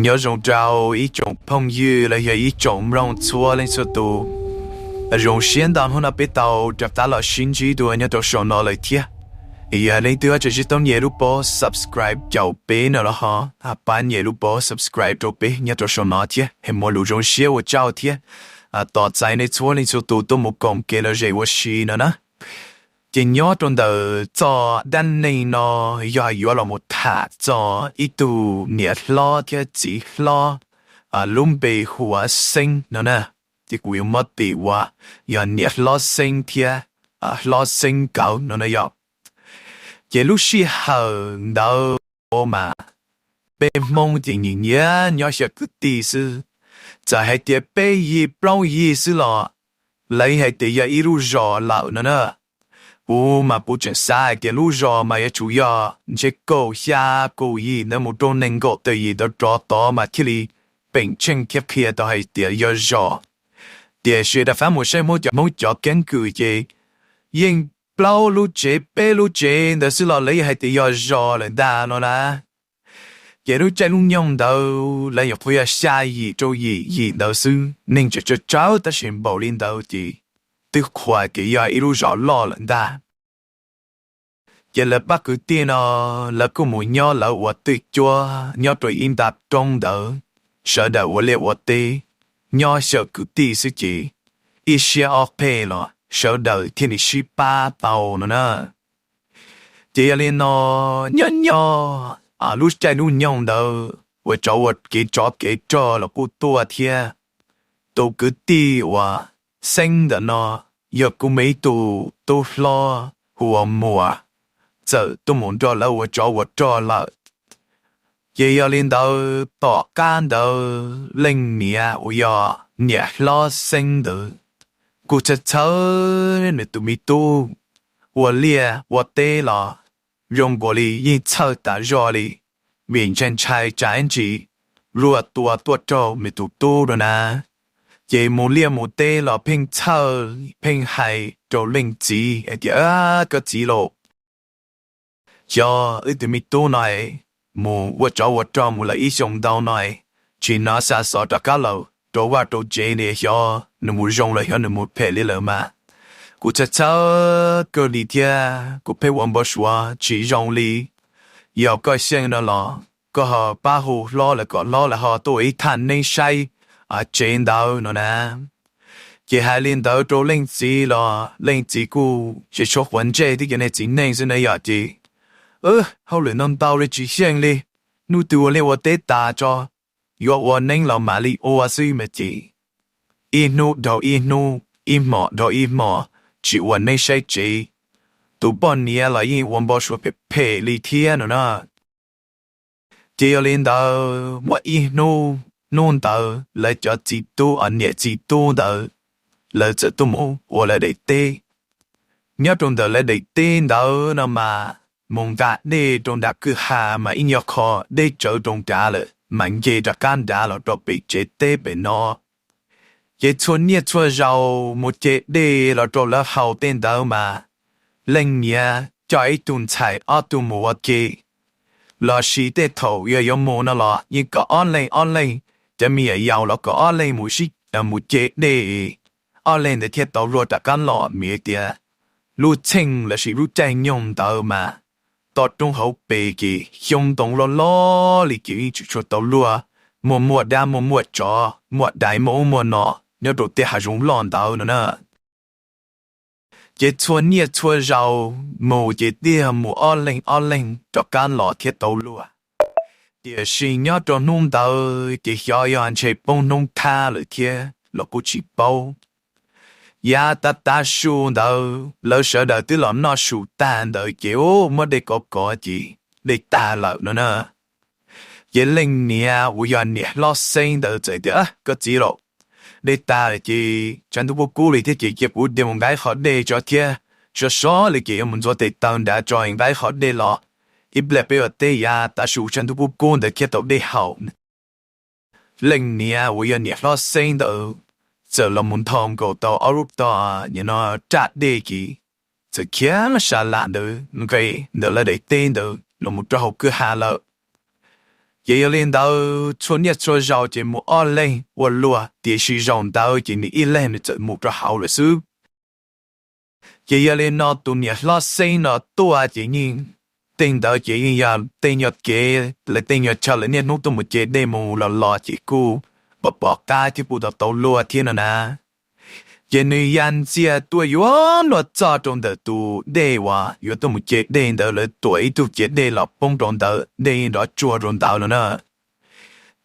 Nyob zoo rau ib tsoom phooj ywg los yog ib tsoom mloog txhua leej txhua tus. Zoo siab ntau hnub no peb tau rov qab los sib ntsib dua nyob rau saum no lawm thiab. Yog leej twg tseem tsis tau nyem lub pob subscribe caum peb no los ho pab nyem lub pob subscribe rau peb nyob rau saum no thiab es muaj lus zoo siab ua tsaug thiab. Tos txais nej txhua leej txhua tus tuaj mus koom kev lom zem ua si no na. Ces nyob rau ntawm txoj dab neeg no yog yuav los mus tham txog ib tug niam hlob thiab txiv hlob, lub npe hu ua Xeeb no na. Ces kuv yuav muab tis ua yog niam hlob Xeeb thiab hlob Xeeb nkawd no na yog. Ces lub sij hawm ntawd mas peb Hmoob ces nyiam nyiam nyob xyaw kwv tij xwb. Txawm hais tias peb yig plaub yig xwb los lawv hais tias yog ib lub zos lawm no na. Kuv mas kuv tseem xav hais tias lub zos mas yuav tsum yog ntshe kaum xya kaum yim ntawd mus rau nees nkaum tawm yim ntawd rov tod mas thiaj li peem tsheej thiab qhia tau hais tias yog zos. Tiam sis rov qab mus saib Hmoob cov, Hmoob cov keeb kwm ces yeej plaub lub tsev peb lub tsev ntawd xwb los lawv yeej hais tias yog zos lawm ntag no na. Ces lub caij lub nyoog ntawd lawv nyuam qhuav yog xya yim rau yim yim ntawd xwb, neeg tseem tsawg tsawg tab sis npaum li ntawd ces twb qhuas kev yog ib lub zos loj lawm ntag. Ces lawv pab kwv tij no lawv kuj mus nyob lawv ua twj cuab nyob rau ib nta roob ntawd, sawv daws ua liaj ua teb, nyob xyaw kwv tij xwb ces ib siab ob qhe los sawv daws thiaj li sib pab tau no na. Ces yog li no, nyob nyob lub caij lub nyoog ntawd ua tsov ua kev tsov kev rog los kuj tuaj thiab. Tus kwv tij uas Xeeb ntawm no yog kuv muaj ib tug tub hlob hu ua Muas, txawm tuaj mus nrog lawv ua tsov ua rog lawm. Ces yog li ntawd tom qab ntawd leej niam uas yog niam hlob Xeeb ntawd kuj txhawj txhawj nws tus me tub ua liaj ua teb los zoo nkaus li yeej txhawj tas zog li, vim ntshai ntshai tsam ib ntsis luag tua tuaj raug nws tus tub no na. Ces mus liaj mus teb los pheej txhawj pheej hais rau leej txiv hais tias, Koj txiv lauj, xyov wb tus me tub no mus ua tsov ua rog mus lawm ib xyoos ntau no, tsis hnov xa xov rov qab los rau vaj rau tsev li, xyov nws mus zoo los xyov nws mus phem li lawm mas. Kuv txhawj txhawj kawg li thiab kuv pheej ua npau suav tsis zoo li. Yog koj xyeej no los koj ho pab hu hlob lawv kom hlob lawv ho tuaj ua ib thaj neeb saib tsev ntawd no na. Ces hais li ntawd rau leej txiv los leej txiv kuj tsis tshua quav ntsej thiab, cov niag txiv neej xwb na yom. Ces hauj lwm ntau ntau li tsis xyeej li, hnub twg ua liaj ua teb tas tso, yuav ua neeb los mam li ua xwb mas ces ib hnub dhau ib hnub, ib hmos dhau ib hmos, tsis ua neeb saib tsev. Tus poj niam los yeej ua npau suav phem phem li thiab no na. Ces yog li ntawd muaj ib hnub, hnub ntawd lawv cov txiv tub, niam txiv tub ntawd, lawv txawm tuaj mus ua lawv daim teb. Nyob rau ntawm lawv daim teb ntawd no mas mus nqa dej rau nram kwj ha mas ib nyuag qho deb tsawv rau nrad lawm mas nce rov qab nrad los rau pem tsev teb pem no. Ces txhua niaj txhua zaus mus ce dej los rau lawv haus tej ntawd mas leej niam coj ib tug ntxhais ob tug mus ua ke, lossis tej thaum yog yuav mus no los yeej kom ob leeg ob leeg, cov me nyuam yaus los kom ob leeg mus sib mus ce dej, ob leeg ntawd thiaj tau luag rov qab los. Vim tias lub txheej lossis lub caij nyoog ntawd mas toj roob hauv pes ces xyoob ntoo loj loj li ces yeej tsis tshua tau luag, muaj muaj dab muaj muaj tsov muaj dais muaj ub muaj no nyob rau tej hav zoov loj ntawd no na. Ces txhua niaj txhua zaus mus ces thiaj mus ob leeg ob leeg rov qab los thiaj tau luag. Tiam sis nyob rau hnub ntawd ces xyov yog ntshe poob hnub thab lawm thiab los kuj tsis paub. Yav tav tav su ntawd lawv sawv daws twb los noj su tag ntawd ces ub muab dej kov kov ces dej tag lawm no na. Ces leej niam uas yog niam hlob xeeb ntawd txawm tias, Koj txiv lauj, dej tag lawm ces tshav ntuj kuj kub li thiab ces cia kuv de mus nqa ib qho dej tso thiab, sov sov li ces yuav mus ntxuav tes taw nrad tso nqa ib qho dej los, ib pliag peb ua teb yav tav su tshav ntuj kuj kub ntawd thiaj tau dej haus. Leej niam uas yog niam hlob xeeb ntawd txawm los mus nthos nkaus tau ob lub tog no raj dej ces txawm khiav sa lam ntawd nqes ntawm lawv daim teb ntawd los mus rau hauv kwj ha lawm. Ces yog li ntawd txhua niaj txhua zaus ces mus ob leeg ua luag, tiam sis zaum ntawd ces nws ib leeg nws txawm mus rau hauv lawm xwb. Ces yog li no tus niam hlob Xeeb no tuaj ces yeej, tej ntawd ces yeej yog tej nyuag kev lawv tej nyuag chaw lawv niaj hnub tuaj mus ce dej mus los los ces kuj pom pom qab thiab kuj tau tau luag thiab no na. Ces nws ya ntxiag tuaj yuav luag txog rau ntawm tus dej uas yuav tuaj mus ce dej ntawd, lawv tuam ib tug ciav dej los poob rau ntawd, dej nrov tsuag rau ntawd no na.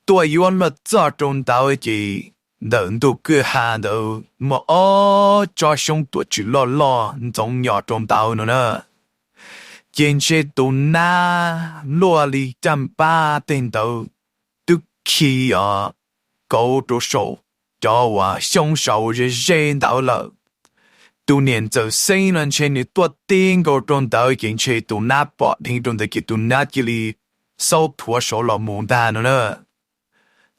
Tuaj yuav luag txog rau ntawd ces ntawm ntug kwj ha ntawd muaj ob tsob xyoob tuam tswm loj loj ntxoov nyos rau ntawd no na. Ces ntshe tus nab luaj li caj npab tej ntawd twb khi os kauv rau saum cov uas xyoob saud ze ze ntawd lawm. Tus niam ntxawm Xeeb no ntshe nws tuaj tib nkaus rau ntawd ces ntshe tus nab pom dheev rau ntawd ces tus nab cia li xaub thuav saud los mus ntag no na.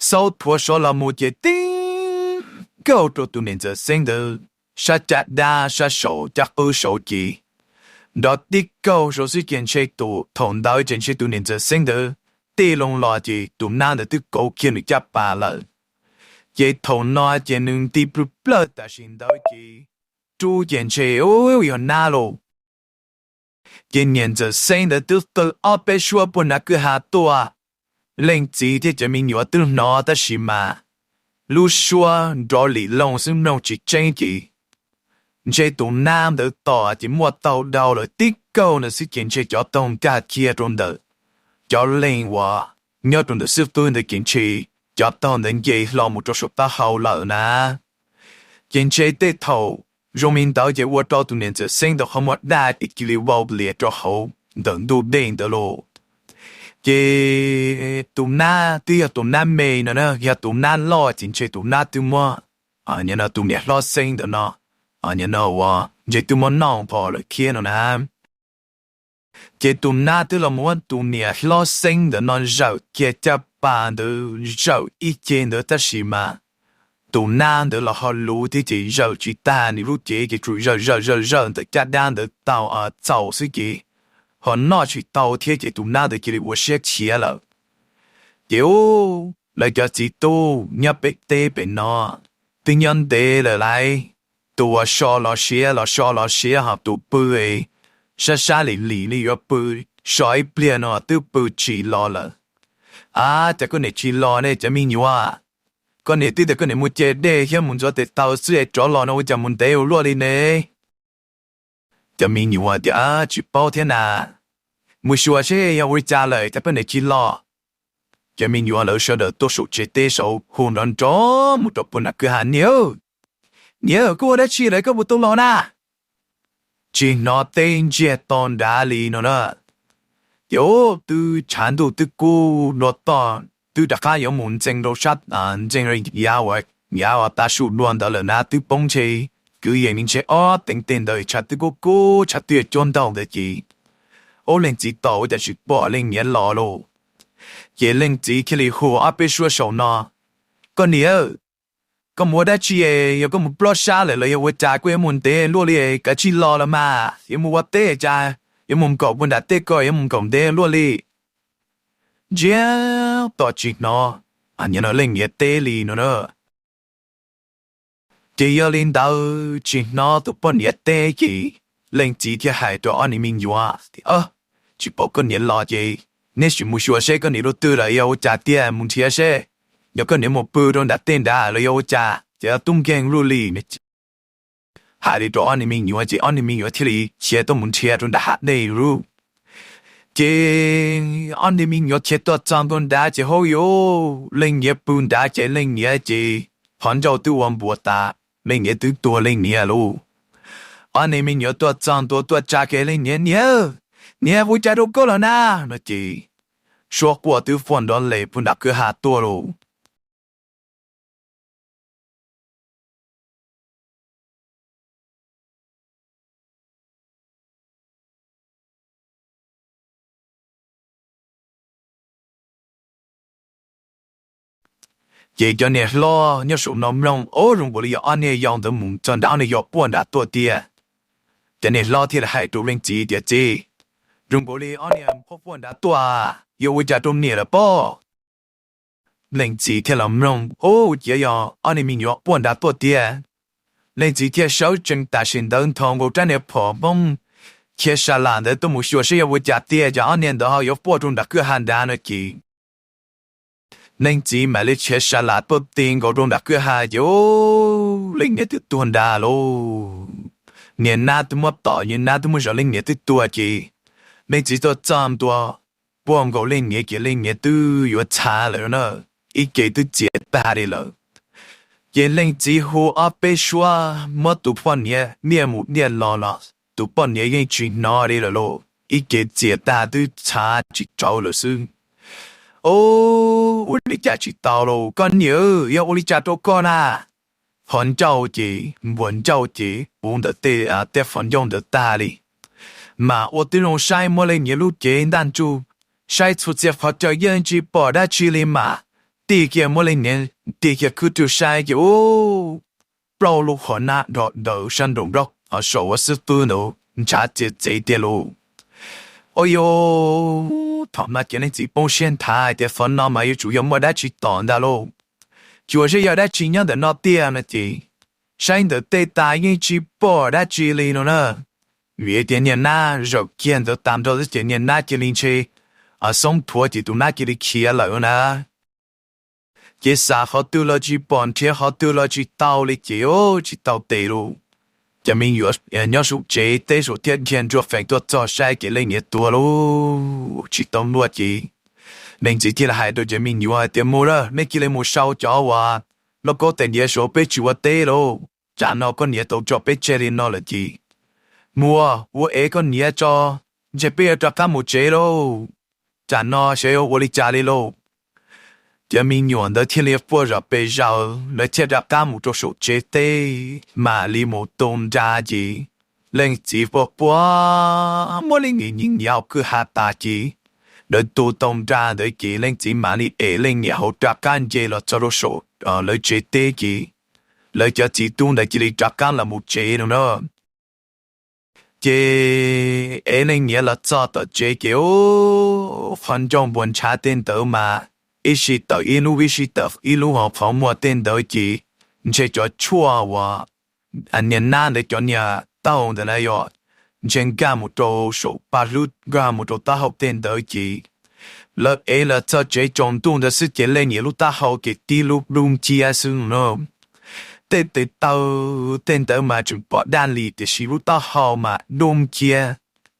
Xaub thuav saud los mus ces tib nkaug rau tus niam ntxawm Xeeb ntawd sab caj dab sab saud caj qwb saud ces nrov tib kaug saud xwb ces ntshe tus thaum ntawd ces ntshe tus niam ntxawm Xeeb ntawd tig loo los ces tus nab ntawd twb kauv kiag nws caj pas lawm. Ces thaum no ces nws nti plawg plawg tam sim ntawd ces rub ces ntshe yog nab lauj. Ces niam ntxawm Xeeb ntawd twb qw ob peb suab puag nram kwj ha tuaj, leej txiv thiab cov me nyuam twb hnov tab sis mas lub suab nrov lim loo xwb mloog tsis tseeb ces ntshe tus nab ntawd tos ces muaj tau dhau lawm tib kaug ntawd xwb ces ntshe cov taug nkag kiag rau ntawm cov leeg uas nyob rau ntawm xib fwb ntawd ces ntshe cov taug ntawd nce hlo mus rau saum taub hau lawm na. Ces ntshe tej thaum zoo li ntawd ces ua rau tus niam ntxawm Xeeb ntawd qhov muag daj ces cia li vau lias rau hauv ntawm ntug dej ntawd lauj. Ces tus nab twb yog tus nab me no na, yog tus nab loj ces ntshe tus nab twb muab, nim no tus niam hlob Xeeb ntawd no, nim no uas ntshe twb muab noj nqos lawm thiab no na. Ces tus nab twb los muab tus niam hlob Xeeb ntawd no zawm kiag caj pas ntawd zawm ib ce ntawd tab sis mas tus nab ntawd los ho luv thiab ces zawm tsis tag nws lub cev ces tsuas zawm zawm zawm zawm ntawm caj dab ntawd tau txaus xwb ces ho noj tsis tau thiab ces tus nab ntawd cia li ua siab khiav lawm. Ces ub, lawv cov txiv tub nyob pem teb pem no twb nyob ntev lawm lauj, tus uas so los siav los so los siav ho tus pw sab sab lim lim li yuav pw, so ib pliag no twb pw tsis los lawm. Ab, cas koj niam tsis los ne cov me nyuam? Koj niam twb tias koj niam mus ce dej thiab mus ntxuav tes taw xwb es rov los no ua cas mus ntev ua luaj li ne? Cov me nyuam tias tsis paub thiab na, mus xyuas seb yog ua li cas lawm cas koj niam tsis los. Cov me nyuam lawv sawv daws tuaj saum tsev teb saud hu nrov nrov mus rau puag nram kwj ha, niam, niam, koj ua dab tsi lawm koj puas tau los na? Tsis hnov teb ntsiag to nrad li no na. Ces twb tshav ntuj twb kub dua toj twb rov qab yuav mus ntxeev rau sab, ntxeev yav uas, yav uas tav su dua ntawd lawm na twb poob ntshe kwv yees li ntshe ob teev teg ntawd tshav twb kub kub tshav twb yuav cuab ntaug ntawd ces ub leej txiv tos ua cas tsis pom leej niam los lauj. Ces leej txiv thiaj li hu ob peb suab saum no, koj niam, koj mus ua dab tsi es yog koj mus plob sab lawm los yog ua cas koj yuav mus ntev luaj li, kav tsij los los mas, yuav mus ua teb cas yuav mus nkaum puag nram tej ko yuav mus nkaum ntev luaj li. Ntsiag to tsis hnov leej niam teb li no na. Ces yog li ntawd tsis hnov tus poj niam teb ces leej txiv thiaj hais rau ob niag me nyuam, tsis pom koj niam los ces neb sim mus xyuas seb koj niam dua twg lawm yog ua cas tiag, mus nrhiav seb yog koj niam mus pw rau nram tej nrad los yog ua cas ces tub nkeeg luaj li. Hais li rau ob niag me nyuam ces ob niag me nyuam thiaj li khiav tuaj mus nrhiav rau nram hav dej lauj. Ces ob niag me nyuam khiav tuaj txog ntua nrad ces hauj yus, leej niam pw nrad ces leej niam ces qhov ntsauj twb ua npuas tas, leej niam twb tuag leej niam lauj. Ob niag me nyuam tuaj txog ntua tuaj tsa kiag leej niam, niam, niam, ua cas rau koj lawm na? No ces suab quaj twb fuaj nrov les puag nram kwj ha tuaj lauj. Ces cov niam hlob nyob saum no mloog, ob, zoo nkaus li yog ob niag yau ntawd mus txog nrad, ob niag yau puaj nrad tuaj tiag. Cov niam hlob thiaj li hais rau leej txiv tias, txiv, zoo nkaus li ob niag puaj nrad tuaj, yog ua cas rau niam lawm pob? Leej txiv thiaj los mloog, ub, cia yog ob niag me nyuam quaj nrad tuaj tiag. Leej txiv thiaj sawv tsees tam sim ntawd nthos nkaus rab niag phom Hmoob khiav sa las ntawd tuaj mus xyuas saib yog ua cas tiag, cas ob niag ntawd ho yuav quaj rau nram kwj ha nrad no ces leej txiv mam li khiav sa las tuaj ti nkaus rau nram kwj ha ces ub, leej niam twb tuag nrad lauj. Niag nab twb muab tom, niag nab twb muab zom, leej niam twb tuag ces leej txiv tuaj txog ntua, quaj nkaus leej niam ces leej niam twb yuav txhav lawm na, ib ce twb txias tag li lawm. Ces leej txiv hu ob peb suab muab tus poj niam diaj mus diaj los los tus poj niam yeej tsis hnov li lawm lauj, ib ce txias tag twb txhav tsis tsawv lawm xwb. Ub, ua li cas tsis tau lauj, koj niam, yog ua li cas rau koj na? Qhov ncauj ces npuas ncauj ces puv ntawm tej, tej qhov ncauj ntawd tag li. Mas ua tib zoo saib muab leej niam lub cev ntaj ntsug, saib txhua txhia qhov chaw yeej tsis pom dab tsi li mas, tig kiag muab leej niam tig kiag khwb rwg saib ces ub, plaub lub qhov nab dhos daws sab nraum nraub qhov saum uas xub pwb ntawd ntshav txias txev tiag lauj. Ua yog thaum no ces leej txiv poob siab nthav hais tias qhov no mas yuav tsum yog muaj dab tsi tom ntag lauj. Xyuas saib yog dab tsi nyob ntawm no tiag no ces saib ntawm tej tas yeej tsis pom dab tsi li no na. Vim tias niag nab zawm kiag ntawd tag nrho xwb ces niag nab cia li ntshe xoob thuav ces tus nab cia li khiav lawm na. Ces xav qhov twg los tsis pom, nrhiav qhov twg los tsis tau li ces tsis tau tes lauj. Cov me nyuam nyob saum tsev teb saum thiab dhia nruas feem tuaj txog saib ces leej niam tuag lauj, tsis tau luaj ces leej txiv thiaj li hais rau cov me nyuam hais tias, mus lawm, nej cia li mus sau cov uas lauj kaub tais diav saum peb tsis ua teb lauj, tsam no koj niam tau tso peb tseg li no lawm ces mus ua ev koj niam tso, ntshe peb yuav rov qab mus tsev lauj, tsam no xyov yuav ua li cas li lauj. Cov me nyuam ntawd thiaj li quaj zom pes zaws, lawv thiaj rov qab mus rau saum tsev teb, mam li mus tu nra ces leej txiv quaj quaj muab leej niam nyiav nyiav hauv kwj ha tas ces lawv tu tau nra ntawd ces leej txiv mam li ev leej niam hauv rov qab nce los txog rau saum lawv tsev teb ces lawv cov txiv tub ntawd cia li rov qab los mus tsev no na. Ces ev leej niam los txog tom tsev ces ub, qhov ncauj npuas ntshav tej ntawd mas ib sij tawm ib lub, ib sij tawm ib lub, hos qhov muag tej ntawd ces ntshe cov tshuaj uas niag nab ntawd cov niag taub hau ntawd na yog ntshe nkag mus rau saum paj hlwb, nkag mus rau taub hau tej ntawd ces lawv ev los txog tsev tsaus ntuj ntawd xwb ces leej niam lub taub hau ces tib lub dub nciab xwb no. Tej tes taw tej ntawd mas tseem pom daj li tiam sis lub taub hau mas dub nciab,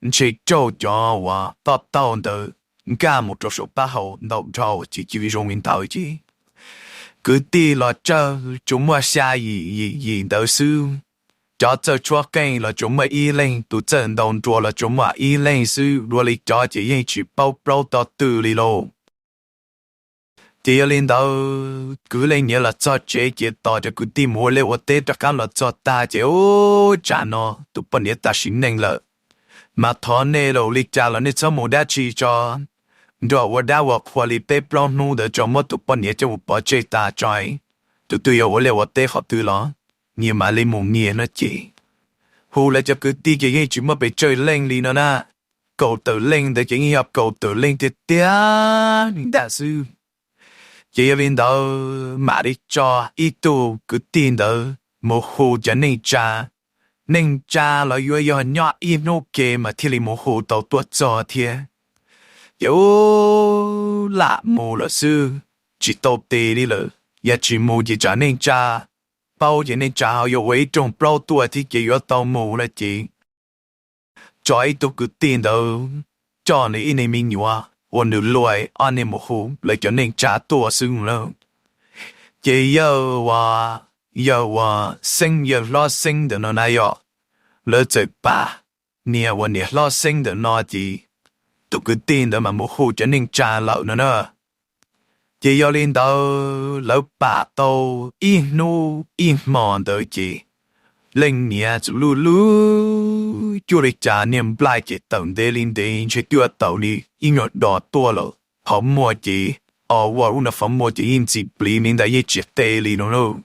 ntshe raug cov uas toj taub hau ntawd nkag mus rau saum taub hau ntau dhau ces cia li zoo li ntawd ces kwv tij los tsawg tsuas muaj xya yim yim yim ntawd xwb. Cov txawj tshuab qeej los tsuas muaj ib leeg, tus txawj ntaus nruas los tsuas muaj ib leeg xwb, dua li cov ces yeej tsis paub plaub tog twg li lauj. Ces yog li ntawd kwv leej niam los txog tsev ces tos cov kwv tij mus ua liaj ua teb rov qab los txog tag ces ub, tsam no tus poj niam tas sim neej lawm, mas thov nej los li cas los nej txhob mus dab tsi tso, nrog ua dab ua qhua li peb plaub hnub ntawd tso muab tus poj niam coj mus pov tseg tas tso. Tus twg yuav ua liaj ua teb qhov twg los nyias mam li mus nyias no ces hu lawv cov kwv tij ces yeej tsis muaj pes tsawg leej li no na. Kaum tawm leej ntawd ces yeej yog kaum tawm leej tiag tiag li ntag xwb. Ces yog li ntawd mam li tso ib tug kwv tij ntawd mus hu cov neej tsa. Neej tsa los yuav yog nyob ib hnub ke mas thiaj li mus hu tau tuaj txog thiab. Ces ub, lam mus lawm xwb, tsis tau tes li lawm, yog tsis mus ces tsam neej tsa paub ces neej tsa ho yuav ua ib rooj plaub tuaj thiab ces yuav tau mus lawm ces tso ib tug kwv tij ntawd coj nws ib niag me nyuam uas nws luaj ob niag mus hu lawv cov neej tsa tuaj xwb lawm. Ces yawg uas, yawg uas Xeeb, yawg hlob Xeeb ntawm no na yog, lawv txawm pam niag uas niam hlob Xeeb ntawm no ces tus kwv tij ntawd mas mus hu cov neej tsa lawm no na. Ces yog li ntawd lawv pam tau ib hnub ib hmo ntawd ces leej niam txawm luj luj cuag li cas niag nplaig ces tawm ntev li ntev ntshe twb tawm li ib nyuag dos tuaj lawm, qhov muag ces, o, ua lub no qhov muag ces yeej ntxim pliv li ntawd yeej tsis qe li no lauj.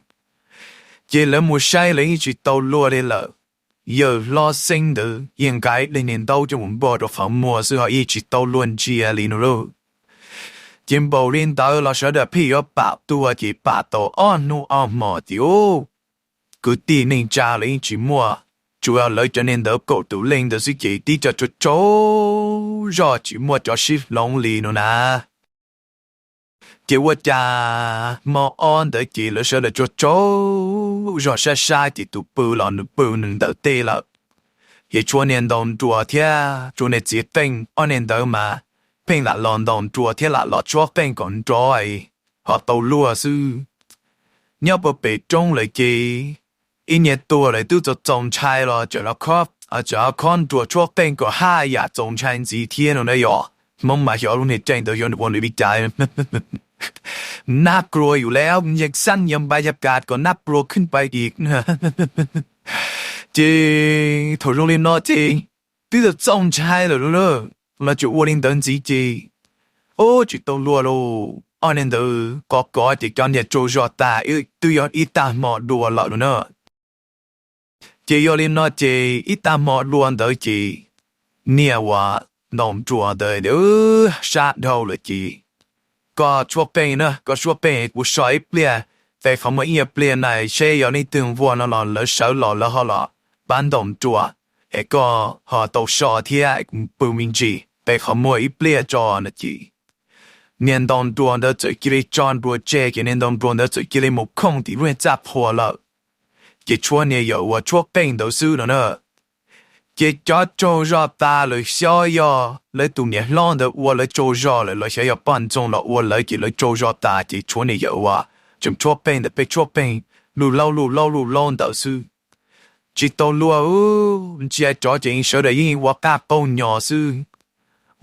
Ces lawv mus saib lawv yeej tsis tau luag li lawm. Yawg hlob Xeeb ntawd yeej nqa ib daim niag ntaub coj mus npog rau qhov muag xwb ho yeej tsis tau luag ntsia li no lauj. Ces npaum li ntawd los sawv daws pheej yuav pam tuag ces pam tau ob hnub ob hmo ces ub, kwv tij neej tsa los yeej tsis muaj, tsuas yog lawv cov niag ntawd kaum tus leej ntawd xwb ces tib co tsaug tsaug zog tsis muaj cov sib hloov li no na. Ces ua cas hmo ob ntawd ces lawv sawv daws tsaug tsaug zog sab sab ces tus pw los nws pw nws ntawm tej lawm. Ces tshuav niag ntaus nruas thiab tshuav niag txiv qeej ob niag ntawd mas pheej lam los ntaus nruas thiab lam los tshuab qeej kom nrov ho tau luag xwb. Nyob puag pem roob lawm ces ib niag tuag lawm twb txaus txaus ntshai los tseem los khob nruas tshuab qeej kom haj yam txaus ntshai ntxiv thiab no na yom. Hmoob mas xyov lub niag caij ntawd xyov nws ua nws li cas. Nab krua yus le yeej xab yog npa yag kas kom nab krua khwb npa yig. Ces thaum zoo li no ces twb txaus txaus ntshai lawm los tseem ua li ntawd ntxiv ces ub tsis tau luag lauj. Ob niag ntawd kov kov ces cov niag tsaug zog tas twb yog ib tag hmo dua lawm no na. Ces yog li no ces ib tag hmo dua ntawd ces niag uas ntaus nruas ntawd sab dhau lawm ces koj tshuab qeej na, koj tshuab qeej kuv so ib pliag, tes qhov muaj ib nyuag pliag na seb yog leej twg nquag no los lawv sawv los lawv ho los pab ntaus nruas es koj ho tau so thiab kuv pw me ntsis tes qhov muaj ib pliag tso no ces niag ntaus nruas ntawd txawm cia li tso nruas tseg ces niag ntaus nruas ntawd txawm cia li mus khooj tim lub niag txaj qhua lawm. Ces tshuav niag yawm uas tshuab qeej ntawd xwb no na. Ces cov tsaug zog tas lawm xyov yog lawv tus niam hlob ntawd ua lawv tsaug zog lawm los xyov yog poj ntxoog los ua lawv ces lawv tsaug zog tas ces tshuav niag yawm uas tseem tshuab qeej ntawd pheej tshuab qeej luj laub luj laub luj laub ntawd xwb. Tsis tau luag, ntsia tsov ces sawv daws yeej ua qaj qaug nyos xwb.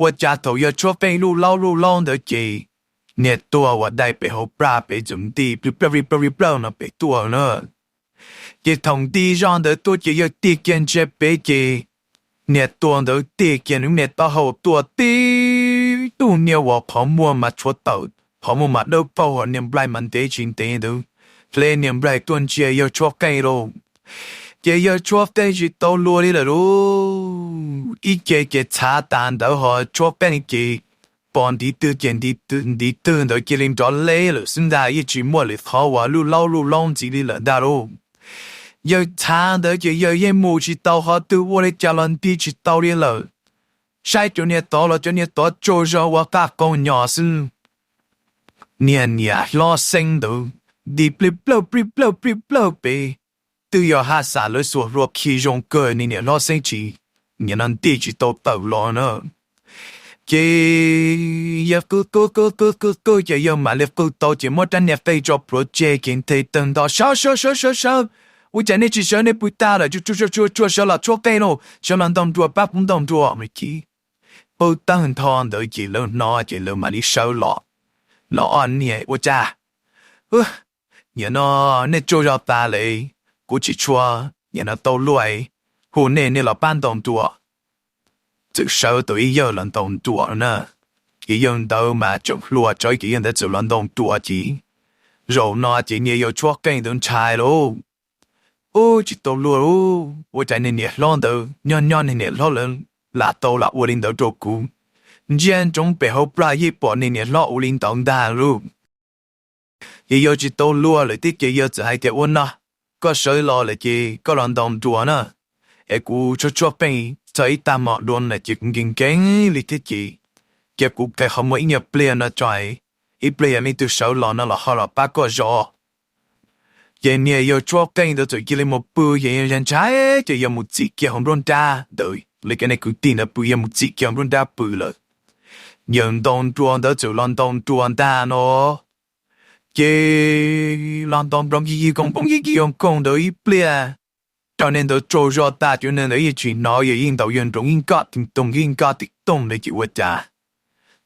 Ua cas thaum yawg tshuab qeej luj laub luj laub ntawd ces niag tuag uas dai pem hauv plaj pem txawm nti plawg plawg plawg plawg no pem tuaj na. Ces thaum nti zoj ntawd tuaj ces yawg tig kiag ntsia pem ces niag tuag ntawd tig kiag nws niag taub hau tuaj tib tug niag uas qhov muag mas tshuav tawm, qhov muag mas dawb paug, niag nplaig mas ntev tsis ntev ntawd. Hle niag nplaig tuaj ntsia yawg tshuab qeej lauj. Ces yawg tshuab qeej tsis tau luag li lawm lauj. Ib ce ces txhav tas ntawd ho tshuab qeej ces pom ntiv twg ces ntiv twg ntawd cia li nrov leb lawm xwb ntag, yeej tsis muaj lwm qhov uas luj laub luj laub ntxiv li lawm ntag lauj. Yawg txhav ntawd ces yawg yeej mus tsis tau qhov twg, ua li cas los nti tsis tau li lawm. Saib cov niag tod los cov niag tod tsaug zog ua qaj qaug nyos xwb. Niag niam hlob xeeb ntawd nti plij plawg plij plawg plij plawg pem, twb yog haj xam lawv xuas hlua khi zoo kawg niag niam hlob xeeb tsis, nim no nti tsis tau tawm los na. Ces yawg qw qw qw qw qw qw ces yawg mam li qw tau ces muab rab niag qeej tso plhuav tseg ces nthe tawg nto sawv sawv sawv sawv sawv. Ua cas nej tsis sawv, nej pw tag lawm, tsuag tsuag tsuag sawv los tshuab qeej lauj, sawv los ntaus nruas pab kuv ntaus nruas. Pw tawg ntho ntawd ces lawv hnov ces lawv mam li sawv los. Los ob niag ua cas, nim no nej tsaug zog tas lawm, kuv tsis tshua nim no tau luaj, hu nej nej los pab ntaus nruas. Txawm sawv tau ib yawg los ntaus nruas na. Ces yawg ntawd mas tseem hluas tsawv ces yawg ntawd txawm los ntaus nruas ces zaum no ces niag yawg tshuab qeej ntawd ntshai lauj. Ub tsis tau luag lauj, ua cas niag niam hlob ntawd nyob nyob niag niam hlob lawv lam tau lam ua li ntawd rau kuv. Ntsia ntsoov pem hauv plaj yeej pom niag niam hlob ua li ntawd ntag lauj. Ces yawg tsis tau luag lawm thiab ces yawg txawm hais tias ua no, koj sawv los lawm ces koj los ntaus nruas na, es kuv tshuab tshuab qeej txog ib tag hmo dua lawm ces kuv nkees nkees li thiab ces cia kuv qe qhov muag ib nyuag pliag no tso, ib pliag yog leej twg sawv los no los ho los pab koj zov. Ces niag yawg tshuab qeej ntawd txawm cia li mus pw ces yawg ntshai ces yawg mus txim kiag hauv nruab nrab ntawd, li cov niag kwv tij ntawd pw yawg mus txim kiag hauv nruab nrab pw lawm. Yawg ntaus nruas ntawd txawm los ntaus nruas ntag no, ces los ntaus nruas nkig nkig koos npoo nkig nkig koos npoo ntawd ib pliag, cov niag ntawd tsaug zog tas cov niag ntawd yeej tsis hnov, yawg yeej ntaus yawg nroos yeej nkoj tij toog yeej nkoj tij toog ntawd ces ua cas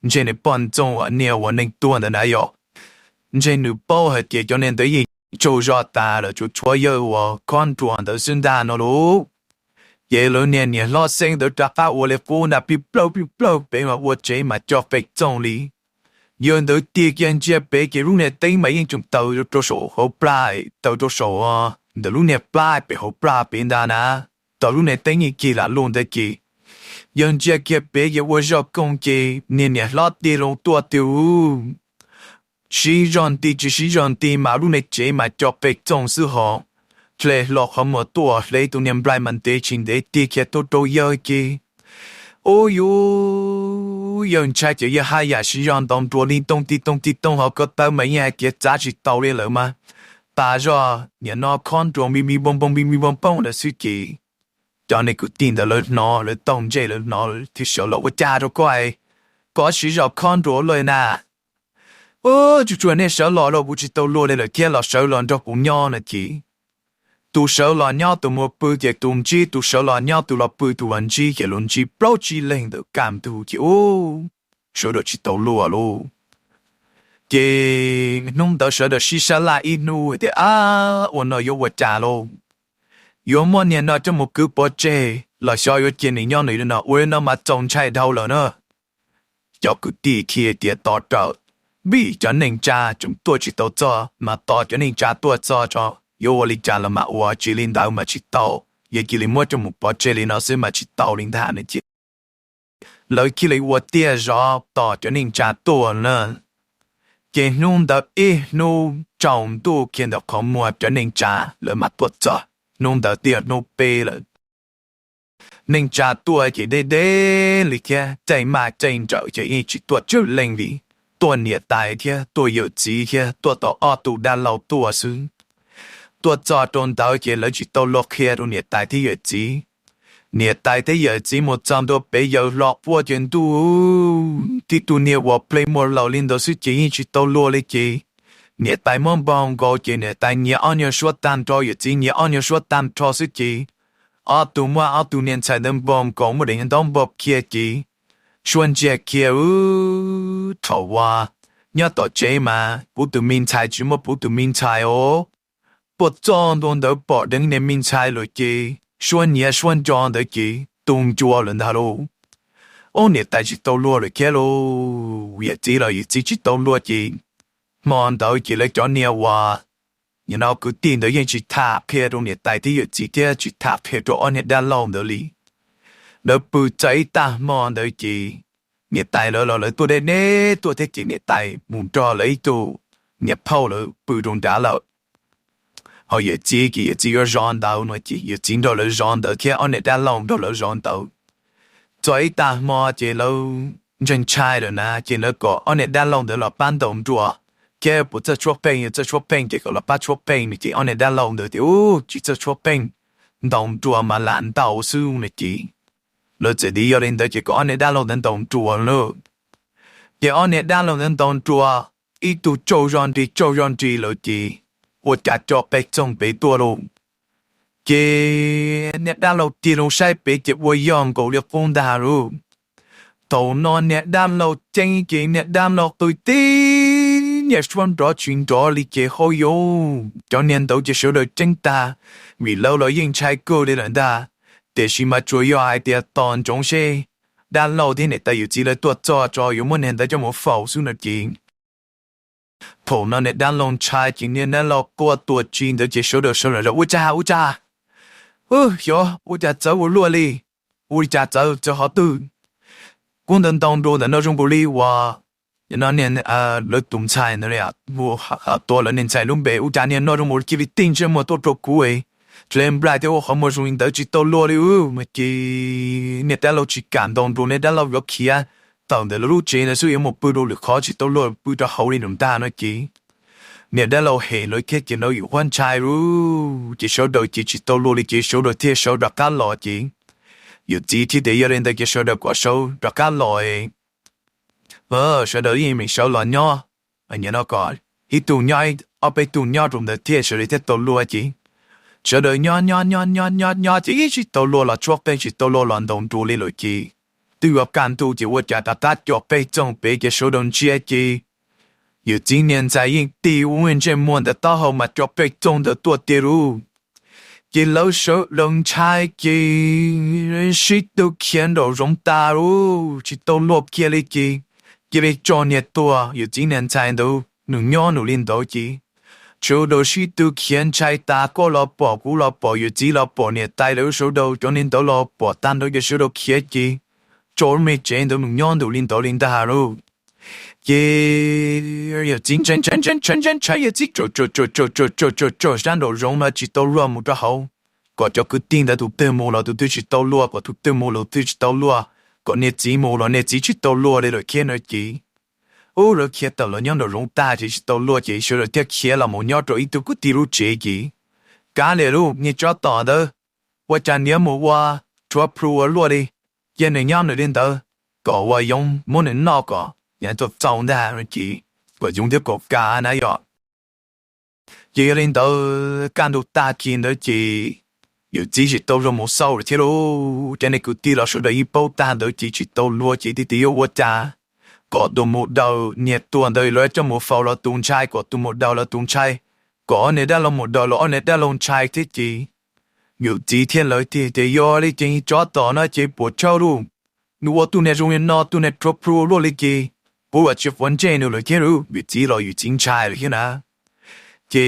ntshe nws poj ntxoog uas niag uas neeg tuag ntawd na yom, ntshe nws paub hais tias cov niag ntawd yeej tsaug zog tas lawm tsuas tshuav yawg uas khob nruas ntawd xwb ntag no lauj. Ces lawv niag niam hlob xeeb ntawd rov qab ua li qub ntag, plig plawg plig plawg pem mas ua tsev mas co qe txoog li. Yawg ntawd tig kiag ntsia pem ces lub niag teeb mas yeej tseem taws rau saum hauv plaj, taws rau saum ntawm lub niag plab pem hauv plaj pem ntag na. Tau lub niag teeb yeej cig lam luj ntawd ces Yawg ntsia kiag pem ces ua zaj kooj ces niag niam hlob tig loo tuaj tiag ub. Siv zog nti tsis siv zog nti mas lub niag tsev mas co pes txoog xwb hos. Hle hlo qhov muag tuaj hle tus niag nplaig mas ntev tsis ntev tig kiag tuaj rau yawg ces, ub, yawg ntshai ces yawg haj yam siv zog ntaus nruas li tooj ti tooj ti tooj hauv ko taw mas yeej hais tias txav tsis tau li lawm mas. Tas zog nim no khob nruas npi npi npoo npoo npi npi npoo npoo ntawd xwb ces cov niag kwv tij ntawd lawv hnov lawv taug ntsej lawv hnov thiaj sawv los, ua cas rau koj, koj siv zog khob nruas luaj na? Ub, tsuas tsuas nej sawv los los kuv tsis tau luag li lawm thiab los sawv los nrog kuv nyob no ces tus sawv los nyob tus mus pw ces tus ntsib, tus sawv los nyob tus los pw tus los ntsib ces los ntsib plaub tsib leeg ntawm kaj ntug ces ub, sawv daws tsis tau luag lauj. Ces hnub ntawd sawv daws sib sab laj ib hnub tias, ab, ua no yuav ua cas lauj? Yuav muab niag no coj mus kwv pov tseg los xyov yuav cia nws nyob nws li no, ua li no mas txaus ntshai dhau lawm na. Cov kwv tij thiaj tias, tos rawm, vim cov neej tsa tseem tuaj tsis tau txog mas tos cov neej tsa tuaj txog tso, yuav ua li cas los mas ua, tsis li ntawd mas tsis tau, yog cia li muab coj mus pov tseg li no xwb mas tsis tau li ntag no ces lawv thiaj li ua tiag zov tos cov neej tsa tuaj na. Ces hnub ntawd ib hnub tsaus ntuj kiag ntawm qhov muag cov neej tsa lawv mam tuaj txog, hnub ntawd twb yog hnub peb lawm. Neej tsa tuaj ces deb deb li thiab, caij maj caij nrawm ces yeej tsis tuaj tsawg leej li, tuaj niam tais thiab tuaj yawm txiv thiab tuaj tau ob tug dab laug tuaj xwb. Tuaj txog rau ntawd ces lawv tsis tau luag qhia rau niam tais thiab yawm txiv. Niam tais thiab yawm txiv mus txog ntua pem yawg hlo puag ces ntuj, tib tug niag uas plej muag laus li ntawd xwb ces yeej tsis tau luag li ces niam tais muab npog nkaus ces niam tais nyiav ob nyuag suab tag nrho, yawm txiv nyiav ob nyuag suab tag nrho xwb ces ob tug muab ob tug niag ntxhais ntawd npog nkaus muab daim ntaub npog kiag ces suab ntsiag kiag, thaum uas nyob tom tsev mas puv tus me ntxhais tsis muaj puv tus me ntxhais os. Tuaj txog ntua ntawd pom deev niag me ntxhais lawm ces suab nyiav suab nco ntawd ces tu ncua lawm ntag lauj. Ub, niam tais tsis tau luag lawm thiab lauj, yawm txiv los yawm txiv tsis tau luag ces hmo ntawd ces lawv cov niag uas nim no kwv tij ntawd yeej tsis tham qhia rau niam tais thiab yawm txiv thiab tsis tham qhia rau ob niag dab laug ntawd li. Lawv pw txog ib tag hmo ntawd ces niam tais lawv los lawv tuaj deb deb tuaj thiab ces niam tais mus nrog lawv ib tug niam phauj lawv pw rau nrad lawm. Ho yawm txiv ces yawm txiv yuav zov ntawd no ces yawm txiv nrog lawv zov ntawd thiab ob niag dab laug nrog lawv zov ntawd. Txog ib tag hmo ces lawv ntshai ntshai lawm na ces lawv kom ob niag dab laug ntawd los pab ntaus nruas thiab puas txawj tshuab pheej, yog txawj tshuab pheej ces kom los pab tshuab pheej no ces ob niag dab laug ntawd tias, ub, tsis txawj tshuab pheej, ntaus nruas mas lam ntaus xwb no ces lawv txawm tias yog li ntawd ces kom ob niag dab laug ntawd ntaus nruas lauj. Ces ob niag dab laug ntawd ntaus nruas, ib tug tsaug zog nrig tsaug zog nrig lawm ces ua cas co pej txoog pem tuaj lauj. Ces niag dab laug tig loo saib pem ces ua yog nkaus li qub ntag lauj. Thaum no niag dab laug ceeb ces niag dab laug qw tib niag suab nrov tsis nrov li ces hauj yauv, cov niag ntawd ces sawv daws ceeb tag, vim lawv los yeej ntshai kawg li lawm ntag. Tiam sis mas tsuas yog hais tias tos ntsoov seb dab laug thiab niam tais yawm txiv lawv tuaj txog tso yuav muab niag ntawd coj mus faus xwb no ces thaum no niag dab laug ntshai ces niag dab laug quaj tuag tsi ntawd ces sawv daws sawv daws ua cas ua cas, xyov ua cas txawv ua luaj li, ua li cas txawv txawv qhov twg. Kuv ntawd ntaus nruas ntawm no zoo nkaus li uas no niag lawv tus ntxhais ntawd mus tuav lawv niag ntxhais lub npe, ua cas niag no zoo nkaus li cia li tig ntsej muag tuaj rau kuv, hle nplaig thiab ua qhov muag zoo li ntawd tsis tau luag li ub. Mas ces niag dab laug tsis kam ntaus nruas, niag dab laug yuav khiav tawm ntawm lawv lub tsev ntawd xwb yuav mus pw rau lwm qhov tsis tau luag, pw rau hauv li nraum ntag no ces niag dab laug hem lawv thiab ces lawv yuav huab ntshai lauj, ces sawv daws ces tsis tau luag li ces sawv daws thiaj sawv rov qab los ces yawm txiv thiaj tias yog li ntawd ces sawv daws kom sawv rov qab los, sawv daws yeej meem sawv los nyob, no kom ib tug nyob, ob peb tug nyob rau ntawd thiaj sawv daws thiaj tau luag ces sawv daws nyob nyob nyob nyob nyob nyob ces ib tsis tau luag los tshuab qeej, tsis tau luag los ntaus nruas li lawm ces twb yuav kaj ntug ces ua cas rov qab co pej txoog pem ces sawv daws ntsia ces yawm txiv niag ntxhais yeej tig ua ntsej muag ntawm taub hau mas co pej txoog ntawd tuaj tiag lauj. Ces lawv sawv daws ntshai ces sib tw khiav nraum zoov tas lauj, tsis tau luag kiag li ces cia li tso niag tuag, yawm txiv niag ntxhais ntawd nws nyob nws li ntawd ces sawv daws sib tw khiav ntshai tas, koj los pom kuv los pom yawm txiv los pom niam tais lawv sawv daws cov niag ntawd los pom tag nrho ces sawv daws khiav ces rau lub me tsev ntawd mus nyob ntu li ntawd li ntag lauj. Ces yawm txiv ntshai ntshai ntshai ntshai ntshai ntshai, yawm txiv tsom tsom tsom tsom tsom tsom tsom sab nraum zoov no tsis tau luag mus rau hauv, kom cov kwv tij ntawd tus twg mus los tus twg tsis tau luag, kom tus twg mus los tus twg tsis tau luag, kom niag txiv mus los niag txiv tsis tau luag li lawm thiab no ces, ub, lawv khiav tawm los nyob nraum zoov tag ces tsis tau luag ces sawv daws thiaj khiav los mus nyob rau ib tug kwv tij lub tsev ces, kav liam lauj, niag tsov tom ntawd, ua cas niam mus ua rhuav plhu ua luaj li, cia nws nyob nws li ntawd, kom uas yoov muab nws noj kom nws txaus txaus ntag no ces, kom yoov thiab kom kav na yom. Ces yog li ntawd kaj ntug tag kis ntawd ces yawm txiv tsis tau luag mus xauj lawm thiab lauj. Cov niag kwv tij los sawv daws yeej paub tag ntawd ces tsis tau luag ces tias yuav ua cas kom tus mus daws niag tuag ntawd lawv coj mus faus los tus ntshai, kom tus mus daws los tus ntshai, kom ob niag dab laug mus daws los ob niag dab laug ntshai thiab ces yawm txiv thiab lawv tias, tias yog li ces tsov tom no ces puas tsaug lauj, nws ua tug niag zoo li no, tug niag rhuav plhu luaj li ces kuv ua tsis quav ntsej nws lawm thiab lauj. Yawm txiv los yawm txiv ntshai lawm thiab na. Ces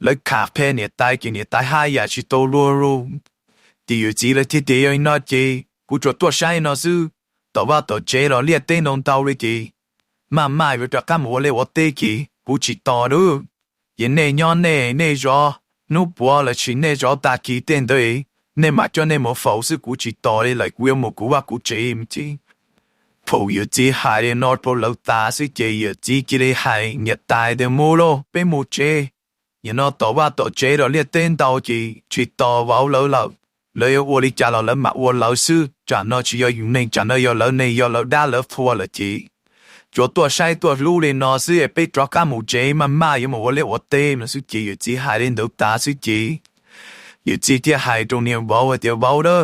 lawv kham phem niam tais ces niam tais haj yam tsis tau luag lauj. Ces yawm txiv lawv thiaj tias yog li no ces kuv tsuas tuaj saib no xwb, tom vaj tom tsev los liaj teb ntau ntau li ces maj maj yuav rov qab mus ua liaj ua teb ces kuv tsis tos lauj. Ces nej nyob nej, nej zov hnub puav los sis nej zov tag kis tej ntawd, nej mam coj nej mus faus xwb, kuv tsis tos li lawm, kuv yuav mus kuv vaj kuv tsev ces. Thaum yawm txiv hais li no rau lawv tas xwb ces yawm txiv cia li hais niam tais tias mus lauj, peb mus tsev. Nim no tom vaj tom tsev los liaj teb ntau ces tsis tos vauv lawv lawm, lawv yuav ua li cas los lawv mam ua lawv xwb, tsam no tsis yog yus neeg, tsam no yog lawv neeg, yog lawv dab lawv qhua lawm ces tsuas tuaj saib tuaj hlub li no xwb, peb rov qab mus tsev, maj maj yuav mus ua liaj ua teb no xwb ces yawm txiv hais li ntawd tas xwb ces yawm txiv thiaj hais rau niag vauv hais tias vauv a,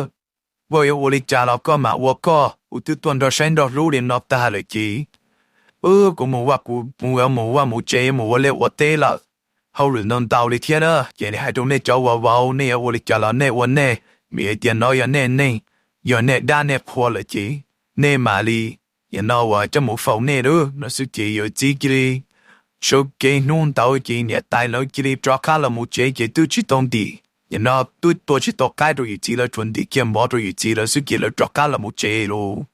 koj yuav ua li cas los koj mam ua koj, kuv twb tuaj nrog saib nrog hlub li no tag lawm ces kuv mus vaj kuv, kuv yuav mus vaj mus tsev mus ua liaj ua teb lawm, hauj lwm ntau ntau li thiab na ces hais rau nej cov uas vauv, nej yuav ua li cas los nej ua nej, vim hais tias no yog nej neeg, yog nej dab nej qhua lawm ces nej mam li, nim no uas coj mus faus nej lauj no xwb ces yawm txiv cia li sawv kev hnub ntawd ces niam tais lawv cia li rov qab los mus tsev ces twb tsis tau ntim, nim no twb tua tsis tau qaib rau yawm txiv lawv, tsuas ntim kiag mov rau yawm txiv lawv xwb ces lawv rov qab los mus tsev lauj.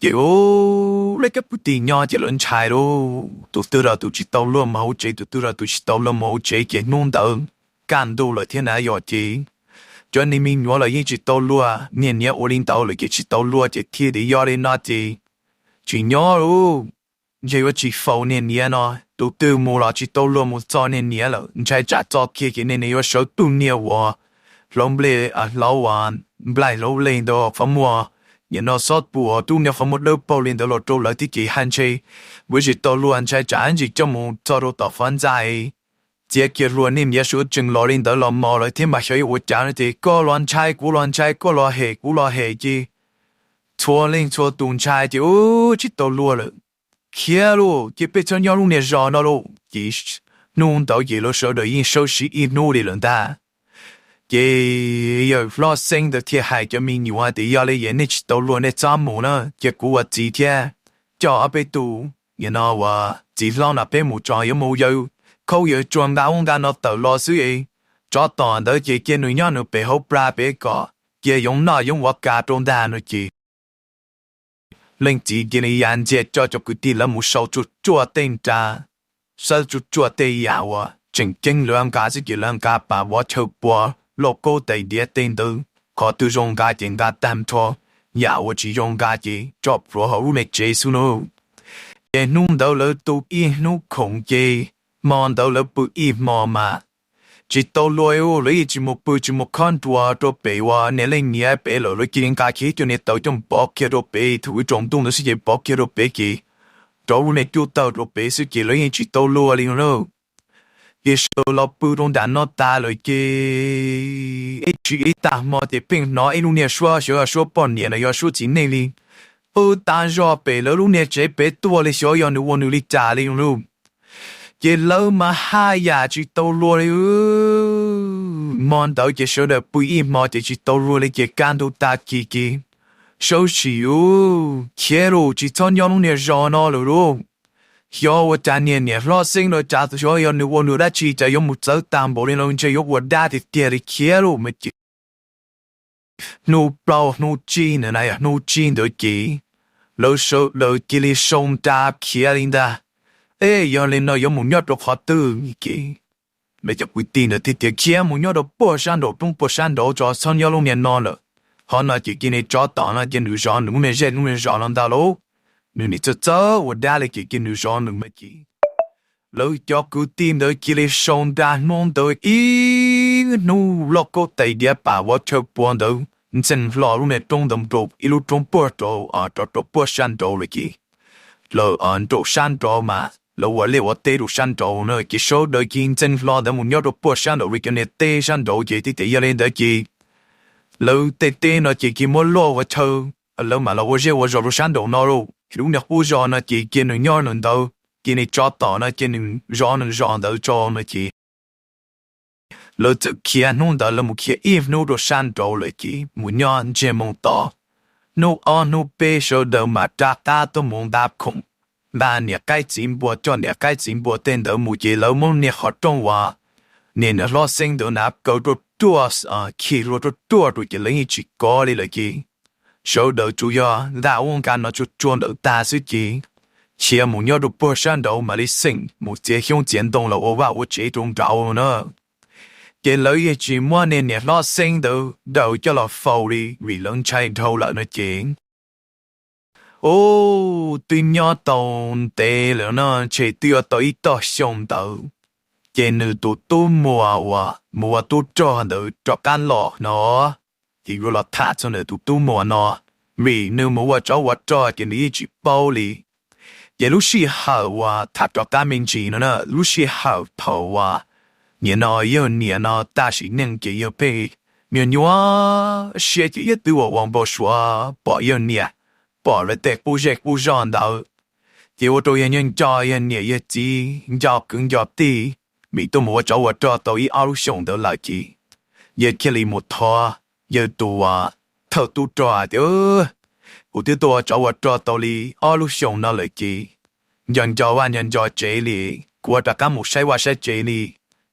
Ces lawv cov kwv tij nyob ces lawv ntshai lauj, tus twg los tus tsis tau luag mus hauv tsev, tus twg los tus tsis tau luag mus hauv tsev ces hnub ntawd kaj ntug lawm thiab na yom ces cov niag me nyuam los yeej tsis tau luag, niag niam ua li ntawd lawm ces tsis tau luag ces thiaj li yog li no ces tsis nyob lauj, ntshe yuav tsis faus niag niam no, tus twg mus los tsis tau luag mus txog niag niam lawm, ntshai tsam txog kiag ces niag niam yuav sawv tus niag uas hlauv nplej, hlauv uas nplaig hlauv leg ntawd qhov muag, nim no xob pua tub niag qhov muag dawb paug li ntawd los rau lawv thiab ces hais ntshe yuav tsis tau luag, ntshai tsam ntsis coj mus txog rau tom qhov ntxa txiav kiag hlua niag niam suav tsees los li ntawd los mos lawv thiab mas xyov yuav ua cas no ces koj los ntshai kuv los ntshai koj los hem kuv los hem ces txhua leej txhua tus ntshai ces ub tsis tau luag lawm, khiav lauj ces peb txhob nyob lub niag zos no lauj ces hnub ntawd ces lawv sawv daws yeej sawv siv ib hnub li lawm ntag. Ces yawm hlob xeeb ntawd thiaj hais cov me nyuam tias yog li es nej tsis tau luag nej txhob mus na, cia kuv ua txiv thiab coj ob peb tus, nim no uas txiv hlob no peb mus tso yuav mus yaws khaub yaws tsuag nqa ub nqa no tawm los xwb es tsov tom ntawd ces cia nws nyob nws pem hauv plag pem kom cia yoov noj yoov ua ka rau ntag no ces leej txiv cia li ya ntxiag coj cov kwv tij lawv mus sau tsuj tsuaj tej nra, xawb tsuj tsuaj tej yam uas tseem ceeb lawv nqa xwb ces lawv nqa pas vov chaw pua, lauj kaub tais diav tej ntawd, qhov twg zoo nqa ces nqa tag nrho, yam uas tsis zoo nqa ces tso plhuav hauv lub me tsev xwb na. Ces hnub ntawd lawv tu ib hnub khoom ces hmo ntawd lawv pw ib hmo mas tsis tau luag, lawv yeej tsis mus pw tsis mus khob nruas rau pem uas niam leej niam pem lawm, lawv cia li nqa kiag ib co niag taws coj pov kiag rau pem, thaum ib tsoom ntuj ntawd xwb ces pov kiag rau pem ces rau lub niag cub tawg rau pem xwb ces lawv yeej tsis tau luag li no na. Ces sawv los pw rau nram no tas lawm ces ib tsam ib tag hmo ces pheej hnov ib lub niag suab xyov suab poj niam los yog suab txiv neej li, pw tas zog pem lawv lub niag tsev pem tuaj li xyov yog nws ua nws li cas li no lauj. Ces lawv mas haj yam tsis tau luag li. Hmo ntawd ces sawv daws pw ib hmo ces tsis tau luag li ces kaj ntug tag kis ces sawv tsis, khiav lauj, tsis txhob nyob lub niag zos no lawm lauj. Xyov ua cas niag niam hlob xeeb no cas xyov yog nws ua nws dab tsi cas yuav mus txawv tag npaum li no, ntshe yuav ua dab tiag tiag li, khiav lauj mas ces Hnub plaub hnub tsib ntawd na, yog hnub tsib ntawd ces lawv sawv daws cia li sau nra khiav li ntag. Es yog li no yuav mus nyob rau qhov twg ces, mas cov kwv tij ntawd thiaj tias khiav mus nyob rau puag sab nraum roob puag sab nraud tso, txhob nyob lub niag no lawm. Qhov no ces cia nws tsov tom no ces nws zov nws lub niag zej lub niag zos no ntag lauj. Nws nim txawj txawj ua dab li ces cia nws zov nws mas ces lawv cov kwv tij ntawd cia li sau nra hnub ntawd ib hnub loj kaub tais diav pam vov chaw pua ntawd ntxeev hlo lub niag roob ntawd rau ib lub roob puag rau, rau rau puag sab nraud lawm ces lawv nraum sab nraud mas lawv ua liaj ua teb rau sab nraud na ces sawv daws cia ntxeev hlo ntawd mus nyob rau puag sab nraud li cov niag teb sab nraud ces thiaj tias yog li ntawd ces lawv tej teb no ces cia muab luaj ua chaw, lawv mam los ua zej ua zos rau sab nraum no lauj. Lub niag qub zos no ces cia nws nyob nws ntawd, cia nws tsov tom no cia nws zov nws zos ntawd tso no ces lawv txawm khiav hnub ntawd lawv mus khiav ib hnub rau sab nraud lawm ces mus nyob ntsiag moo tod. Hnub ob hnub peb sawv daws mam rov qab tuaj mus nta khoom, nta niam qaib txiv npua, coj niam qaib txiv npua tej ntawd mus ces lawv muab niag qhov rooj uas niag niam hlob Xeeb ntawd na kaw ruaj ruaj, khi hlua ruaj ruaj rau ces lawv yeej tsis kov li lawm ces sawv daws tsuas yog nta ub nka no tsuag tsuag ntawd tag xwb ces khiav mus nyob rau puag sab nraud mam li xeem mus txiav xyoob txiav ntoo los ua vaj ua tsev rau nraud na. Ces lawv yeej tsis muab niag niam hlob Xeeb ntawd daws coj los faus li vim lawv ntshai dhau lawm no ces, ub, twb nyob tau ntev lawm no, ntshe twb yuav tau ib tog xyoo ntawd, ces nws tus tub muam uas mus ua tub rog ntawd rov qab los no, ces yuav los tham txog nws tus tub muam no, vim nws mus ua tsov ua rog ces nws yeej tsis paub li. Ces lub sij hawm uas tham rov qab me ntsis no na, lub sij hawm thaum uas nim no yawg niam no tag sim neej ces yawg pheej nyuaj nyuaj siab ces yawg twb ua ua npau suav pom yawg niam, pom lawv tej qub zej qub zog ntawd, ces ua rau yawg nco nco yawg niam yawg txiv, nco kwv nco tij, vim tuaj mus ua tsov ua rog tau ib ob lub xyoos ntawd lawm ces yawg thiaj li mus thov yawg tus thawj tub rog hais tias, kuv twb tuaj ua tsov ua rog tau li ob lub xyoos no lawm ces nco nco vaj nco nco tsev li, kuv ua rov qab mus saib vaj saib tsev li,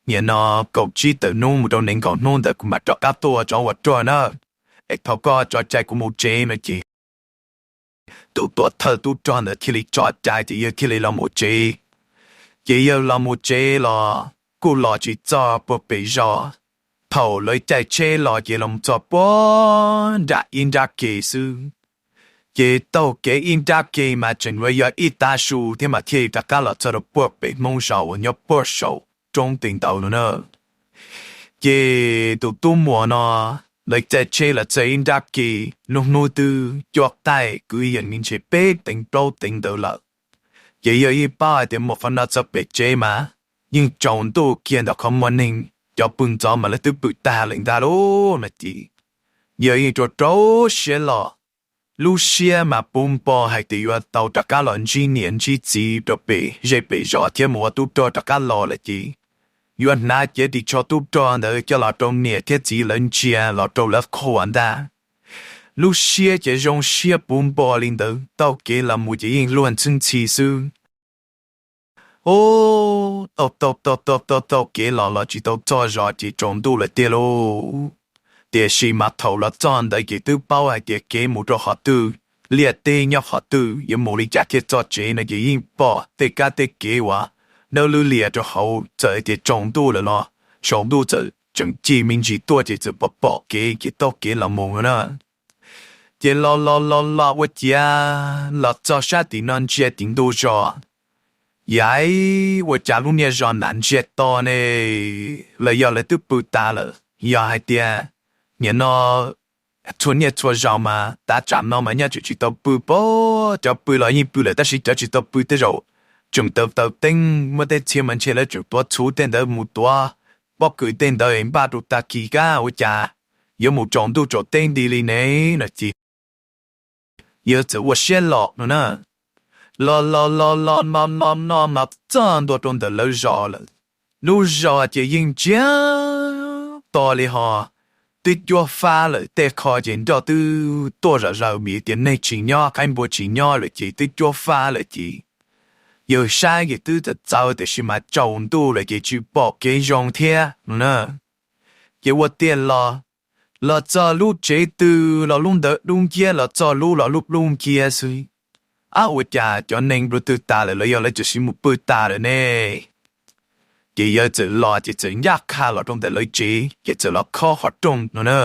nim no kaum tsib tawm hnub mus rau nees nkaum hnub ntawd kuv mam rov qab tuaj ua tsov ua rog na, es thov koj tso cai kuv mus tsev no ces tus tuam thawj tub rog ntawd thiaj li tso cai ces yawg thiaj li los mus tsev. Ces yawg los mus tsev los kuj los tsis txog puag pem zos, thaum lawv caij tsheb los ces los txog puag nram ib nrab ke xwb. Ces taug kev ib nrab ke mas tseem yuav yog ib tav su thiab mas thiaj li rov qab los txog rau puag pem Hmoob zos uas nyob puag saum roob tes ntawd no na. Ces tus tub muam no lawv caij tsheb los txog ib nrab ke, lub hnub twb cuaj qaij kwv yees li ntshe peb teev plaub teev ntawd lawm. Ces yawg yeej paub hais tias mus qhov no txog pem tsev mas yeej tsaus ntuj kiag ntawm qhov muaj neeg, cov pw ntxov mas lawv twb pw tag lawm ntag lauj no ces yawg yeej rau rau siab los, lub siab mas puv npo hais tias yuav tau rov qab los ntsib niam ntsib txiv rau pem zej pem zos thiab mus ua tub rog rov qab los lawm ces yuav hnav cev ris tsho tub rog ntawd coj los rau niam thiab txiv lawv ntsia los rau lawv qhuas ntag. Lub siab ces zoo siab puv npo li ntawd, taug kev los mus ces yeej luag ntxhi ntxhi xwb. Ub, taug taug taug taug taug taug kev los los tsis tau txog zos ces tsaus ntuj lawm tiag lauj. Tiam sis mas thaum los txog ntawd ces twb paub hais tias kev mus rau qhov twg, liaj teb nyob qhov twg, yuav mus li cas thiaj txog tsev no ces yeej pom tej kab tej kev uas dawb lwb lias rau hauv, txawm tias tsaus ntuj lawm los saum ntuj txawm tseem cig me ntsis tuaj ces txawm pom pom kev ces taug kev los mus na. Ces los los los los ua ciav los txog sab tim no ntsia tim ntuj zos, yaiv, ua cas lub niag zos nram ntsiag to ne, los yog lawv twb pw tas lawm, yog hais tias nim no txhua niaj txhua zaus mas tav tsam no mas nyob tseem tsis tau pw pob, cov pw los yeej pw lawm tab sis cov tsis tau pw tej zaum tseem taws taws teeb, muaj tej txhia mas ntshe lawv tseem tuav txhuv tej ntawd mus tuav pob kws tej ntawd npaj rau tag kis kab, ua cas yuav mus tsaus ntuj tsaus teb nti li ne no ces yawg txawm ua siab los no na. Los los los los no no no mas txog ntua rau ntawm lawv zos lawm. Lub zos ces yeej ntsiag to li ho twb cuab fab lawm, tej qho ces nroj twb tuaj zom zaws vim tias neeg tsis nyob, qaib npua tsis nyob lawm ces twb cuab fab lawm ces yawg saib ces twb txawv txawv tiam sis mas tsaus ntuj lawm ces tsis pom kev zoo thiab no na. Ces ua tiag los Los txog lub tsev twg los lub ntawd dub nciab, los txog lub los lub dub nciab xwb. Ab, ua cas cov neeg dua twg tas lawm los yog lawv tseem mus pw tas lawm ne? Ces yawg txawm los ces txawm ncaj qha los rau ntawm lawv tsev ces txawm los khob qhov rooj no na.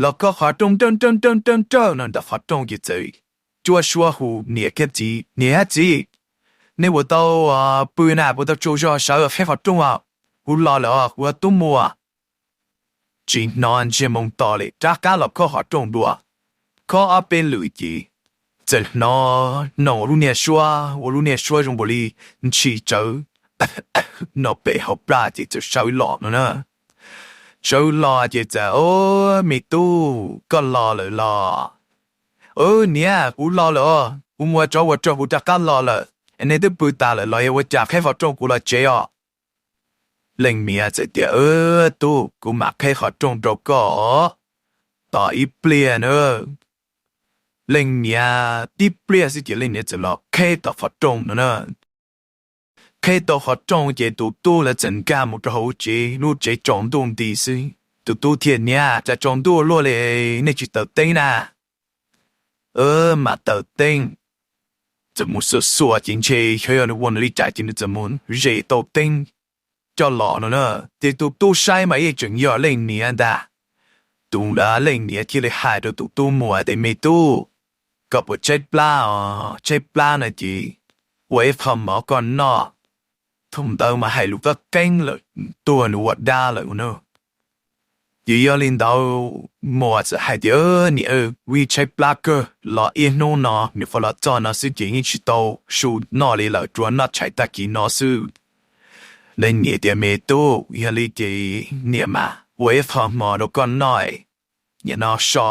Los khob qhov rooj nrawj nrawj nrawj nrawj nrawj no ntawm qhov rooj ces txawm cuab suab hu niam thiab txiv, niam thiab txiv, nej puas tau pw na, puas tau tsaug zog sawv qhib qhov rooj os, kuv los lawm os, kuv yuav tuaj mus. Tsis hnov ntsiag moo to li, rov qab los khob qhov rooj dua. Khob ob peb lwm ces txawm hnov no ua lub niag suab, ua lub niag suab zoo npaum li ntshis tsawv no pem hauv plab ces txawm sawv los no na. Sawv los ces txawm, o, me tub, koj los lawm los? Niam, kuv los lawm os, kuv mus ua tsov ua rog kuv rov qab los lawm. Nej twb pw tas lawm los yog ua cas, qhib qhov rooj kuv los tsev os. Leej niam txawm tias, tub, kuv mam qhib qhov rooj rau koj, tos ib pliag na. Leej niam tib pliag xwb ces leej niam txawm los qhib tau qhov rooj no na. Qhib tau qhov rooj ces tus tub lawv txawm nkag mus rau hauv tsev, lub tsev tsaus ntuj nti xwb. Tus tub thiaj, niam, cas tsaus ntuj luaj li, nej tsis taws teeb na? Mam taws teeb. Txawm mus xuas xuas ces ntshe xyov yog nws ua nws li cas ces nws txawm mus zes tau teeb coj los no na. Ces tus tub saib mas yeej tseem yog leej niam ntag. Tus leej niam thiaj li hais rau tus tub muam tias, me tub, koj puas tshaib plab os? Tshaib plab no ces ua ib qho mov koj noj, thaum ntawd mas hais lus qab qeeb lawm, tuag nws ua dab lawm no. Ces yog li ntawd muam txawm hais tias, niam, kuv tshaib plab kawg los ib hnub no, nyuam qhuav los txog no xwb ces yeej tsis tau su noj li lawm, tsuas noj tshais tag kis no xwb. Leej niam tias, me tub, yog li ces niam mas ua ib qho mov rau koj noj, niam no so.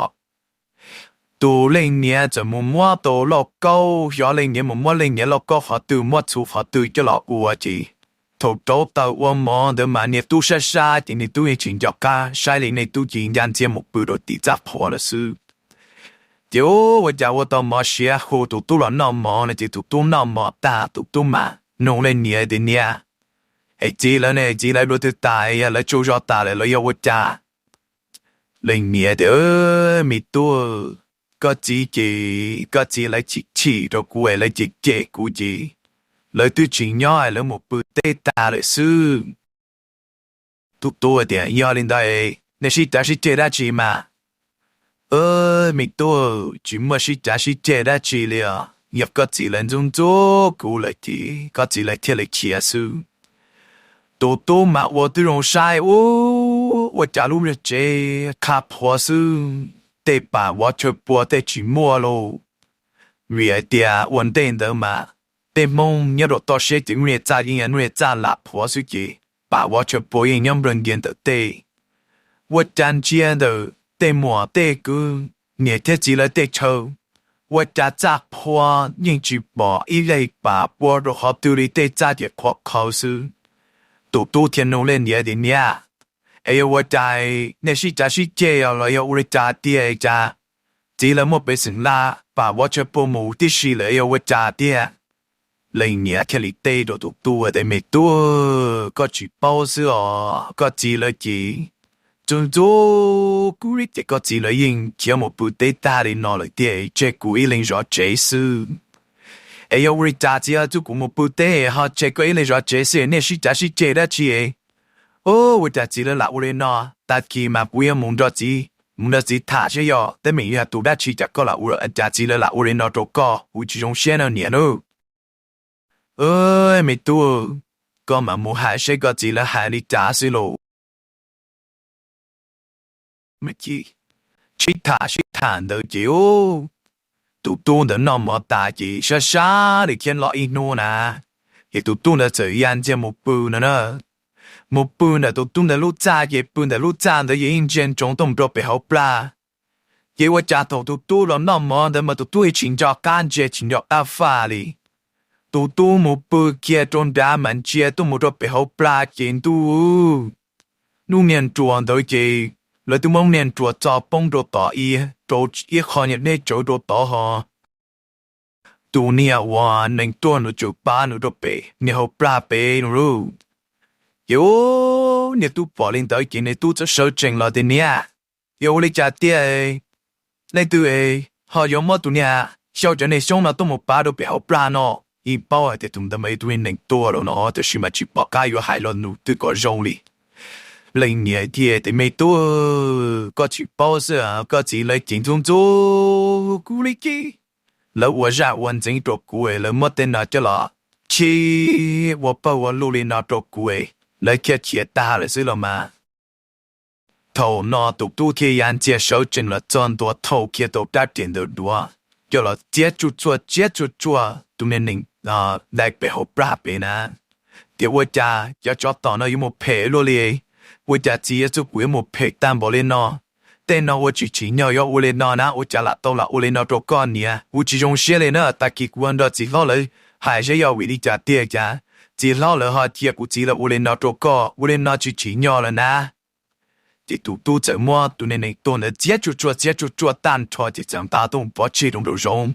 Tus leej niam txawm mus muab tus lauj kaub, xyov leej niam mus muab leej niam lauj kaub qhov twg, muab txhuv qhov twg coj los ua ces thaum rauv taws ua mov ntawd mas niag tub sab sab ces niag tub yeej tsis nco qab saib li, niag tub cia li ncaj ntxiag mus pw rau tim txaj qhua lawm xwb. Ces ua cas ua tau mov siav, hu tus tub los noj mov no ces tus tub noj mov tag tus tub mas nug leej niam tias, niam, es txiv lawv ne, txiv lawv dua twg tas, yog lawv tsaug zog tas lawm los yog ua cas? Leej niam tias, me tub, koj txiv ces koj txiv lawv chim chim rau kuv es lawv cem cem kuv ces lawv twb tsis nyob, lawv mus pw teb tag lawm xwb. Tus tub tias, yog li ntawd nej sib cav sib ceg dab tsi mas? Me tub, tsis muaj sib cav sib ceg dab tsi li os, yog koj txiv lawv ntxub ntxub kuv lawm ces koj txiv lawv thiaj li khiav xwb. Tus tub mas ua tib zoo saib, ua cas lub tsev qha phuav xwb, tej pam vov chaw pua tej tsis muaj lauj. Vim hais tias ua ntej ntawd mas tej Hmoob nyob rau toj siab ces lub niag txaj yeej yog lub niag txaj lam phuav xwb ces pam vov chaw pua yeej nyob nplawg ntias ntawm tej. Ua cas ntsia ntawm tej muam tej kwv, niam thiab txiv lawv tej chaw, ua cas txaj phuav yeej tsis pom ib leeg pam pua rau qhov twg li, tej txaj ces qhuav qhawv xwb. Tus tub thiaj nug leej niam tias, niam, es yuav ua cas, nej sib cav sib ceg los yog ua li cas tiag, cas txiv lawv muaj peev xeem la pam vov chaw pua mus tib si lawm, yuav ua cas tiag? Leej niam thiaj li teb rau tus tub tias, me tub, koj tsis paub xwb os, koj txiv lawv ces ntxub ntxub kuv li ces koj txiv lawv yeej khiav mus pw teb tag li no lawm tiag, tseg kuv ib leeg zov tsev xwb. Es yog ua li cas txiv lawv ntxub kuv mus pw teb ho tseg koj ib leeg zov tsev xwb, nej sib cav sib ceg dab tsi? Ua cas txiv lawv lam ua li no? Tag kis mas kuv yuav mus nrog txiv, mus nrog txiv tham saib yog teeb meem yog tus dab tsi cas koj lam ua, cas txiv lawv lam ua li no rau koj, kuv tsis zoo siab no niam lauj. Me tub, koj mam mus hais seb koj txiv lawv hais li cas xwb lauj. Sib tham sib tham ntawd ces tus tub ntawd noj mov tas ces sab sab li thiab los ib hnub na, ces tus tub ntawd txawm ya ntxiag mus pw no na. Mus pw ntawm tus tub ntawd lub txaj ces pw ntawm lub txaj ntawd ces yeej ntsia ntsoov tuaj mus rau pem hauv plag. Ces ua cas thaum tus tub los noj mov ntawd mas tus tub yeej tsis nco qab ntsia tsis nco qab faj li. Tus tub mus pw kiag rau nrad mas ntsia tuaj mus rau pem hauv plag ces ntuj, lub niag nruas ntawd ces lawv twb muab niag nruas txo poob rau tod, rau ib qho niag deb tsawv rau tod ho. Tus niag uas neeg tuag nws tseem pab nws rau pem niag hauv plag pem no lauj. Ces niag tub pom li ntawd ces niag tub txawm sawv tsees los tias, niam, Yog ua li cas tiag leej twg ho yuav muab tus niag xyau cov niag xyoob no tuaj mus pav rau pem hauv plag no? Yeej paub hais tias tus ntawd mas yog tus niag neeg tuag lawm no, tab sis mas tsis pom qab yuav hais lo lus twg kom zoo li. Leej niam thiaj tias, Me tub, koj tsis paub xwb, koj txiv lawv ceev ntxov ntxov kuv li ces lawv ua zaj ua ntxeev rau kuv, lawv muab tej no coj los cheb ua pawg ua lug li no rau kuv, lawv khiav khiav tag lawm xwb los mas. Thaum no tus tub thiaj ya ntxiag sawv tsees los txog ntua thauj kiag tau rab riam ntawd duav, coj los txiav tsuj tsuaj txiav tsuj tsuaj tus niag neeg dai pem hauv plag pem na. Tias, Ua cas cov tsov tom no yuav mus phem luaj li? Ua cas txiv yuav txuj kum yuav mus phem tag npaum li no? Tej no ua tsis tsim nyog yuav ua li no na, ua cas lam tau lam ua li no rau koj niam? Kuv tsis zoo siab li na, tag kis kuv ua nrog txiv hlob lawv hais saib yog vim li cas tiag cas txiv hlob lawv ho cia kuv txiv lawv ua li no rau koj, ua li no tsis tsim nyog lawm na. Ces tus tub txawm muab tus niag neeg tuag ntawd txiav tsuj tsuaj txiav tsuj tsuaj tag nrho ces txawm nqa tuaj mus pov tseg rau nraum zoov.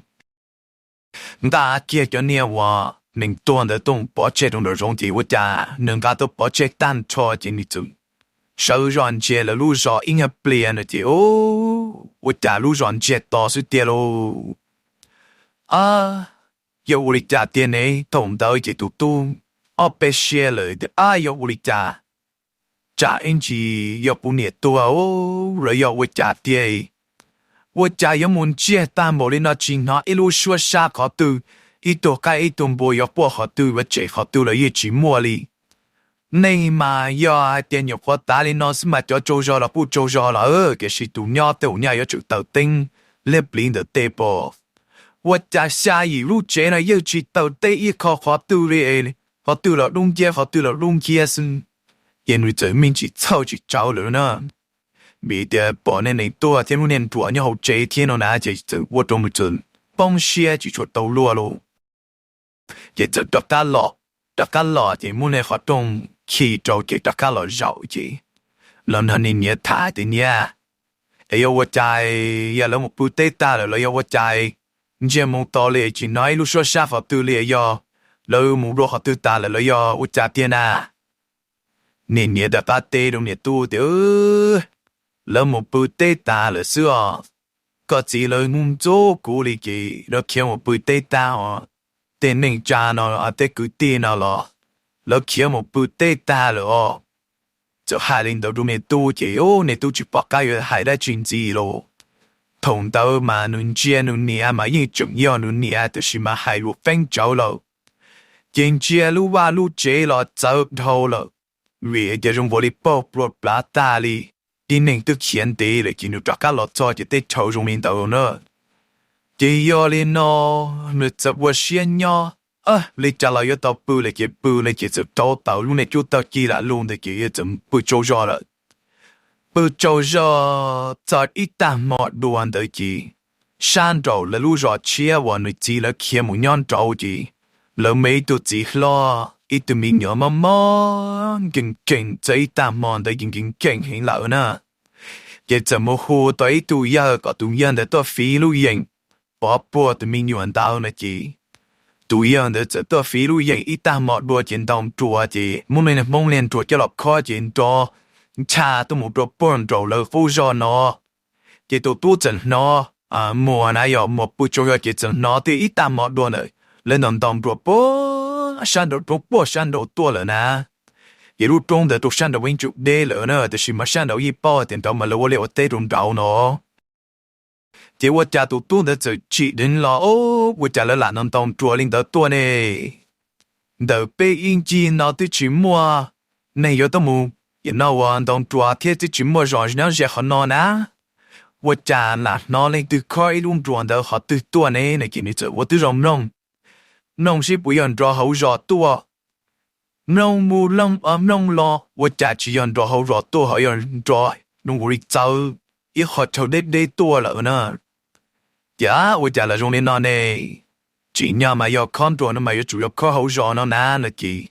Nqa kiag cov niag uas neeg tuag ntawd tuaj mus pov tseg rau nraum zoov ces ua cas nws nqa tuaj pov tseg tag nrho ces nws txawm sawv zos ntsia lawv lub zos ib nyuag pliag no ces ua cas lub zos ntsiag to xwb tiag lauj. Ab, yog ua li cas tiag ne? Thaum ntawd ces tus tub ob peb siab lawm tias, Ab, yog ua li cas? Tsam ib ntsis yog kuv niam tuag los yog ua cas tiag? Ua cas yuav mus ntsiag tag npaum li no, tsis hnov ib lub suab sab qhov twg, ib tug qaib ib tug npua yuav quaj qhov twg yuav tsem qhov twg los yeej tsis muaj li. Neeg mas yog hais tias nyuam qhuav tav li no xwb mas cov tsaug zog los kuj tsaug zog lawm, tiam sis tus nyob tej hauv nyaj yuav tsum taws teeb liab pliv ntawm tej pom. Ua cas xya yim lub tsev no yeej tsis taws teb ib qho qhov twg li, qhov twg los dub nciab qhov twg los dub nciab xwb. Ces nws txawm me ntsis txhawj tsis tsawv lawm na, vim tias pom niag neeg tuag thiab lub niag nruas nyob hauv tsev thiab no na, ces txawm ua rau nws txawm poob siab tsis tshua tau luaj lauj. Ces txawm rov qab los, rov qab los ces muab niag qhov rooj khi rau ces rov qab los zaum ces los nrog niag niam tham tias, Niam, es yog ua cas, yog lawv mus pw teb tag lawm los yog ua cas ntsiag moo to li tsis hnov ib lub suab sab qhov twg li, yog lawv mus dua qhov twg tas lawm los yog ua cas tiag na? Niag niam rov qab teb rau niag tub tias, Lawv mus pw teb tas lawm xwb os. Koj txiv lawv hnub ntxub kuv li ces lawv khiav mus pw teb tag os. Tej neej tsa no, tej kwv tij no los lawv khiav mus pw teb tag lawm os. Txawm hais li ntawd rau niag tub ces niag tub tsis pom qab yuav hais dab tsi ntxiv lauj. Thaum ntawd mas nws ntsia nws niam mas yeej tseem yog nws niam tiam sis mas hais lus qeeb tsawv lawm. Ces ntsia lub vaj lub tsev los txawv dhau lawm, vim tias zoo nkaus li pauj plua plav tag li, tib neeg twb khiav ntev lawm ces nws rov qab los txog ces tej chaw zoo li ntawd na. Ces yog li no nws txawm ua siab nyob, li cas los yuav tau pw li ces pw li ces txawm rauv taws lub niag cub tawg ci lam lug ntawd ces txawm pw tsaug zog lawm. Pw tsaug zog txog ib tag hmo dua ntawd ces sab nraum lawv lub zos tshiab uas nws txiv lawv khiav mus nyob nraud ces lawv muaj ib tug txiv hlob ib tug me nyuam mob mob nkees nkees, txog ib tag hmo ntawd ces nkees nkees heev lawm na. Ces txawm mus hu tau ib tug yawg kom tus yawg ntawd tuaj fiv lub yeem pov puag tus me nyuam ntawd no ces tus yawg ntawd txawm tuaj fiv lub yeem ib tag hmo dua ces ntaus nruas ces muab niag hmoob niag nruas coj los khob ces nrov ncha tuaj mus rau puag nraum lawv qub zos no. Ces tus tub txawm hnov, muas na yog muas pw tsaug zog ces txawm hnov twb ib tag hmo dua ntawd lawv ntaus ntaus nruas puag sab nraud roob puag sab nraud tuaj lawm na. Ces lub roob ntawd rau sab nraud yeej tseem deb lawm na, tiam sis mas sab nraud yeej paub tias nraud mas lawv ua liaj ua teb rau nraud no. Ces ua cas tus tub ntawd txawm tsim dheev los, Ua cas lawv lam ntaus ntaus nruas li ntawd tuaj ne? Ntawm peb ib ncig no twb tsis muaj neeg yuav tuaj mus, no uas ntaus nruas thiab twb tsis muaj zos nyob ze qhov no na. Ua cas lam hnov leej twg khob ib lub nruas ntawd qhov twg tuaj ne? No ces nws txawm ua tib zoo mloog, mloog seb puas yog nrov hauv zos tuaj. Mloog mus mloog los ua cas tsis yog nrov hauv zos tuaj, ho yog nrov zoo nkaus li txawv ib qho chaw deb deb tuaj lawm na. Ces, Ua cas los zoo li no ne? Tsim nyog mas yog khob nruas no mas yuav tsum yog khob hauv zos no na. No ces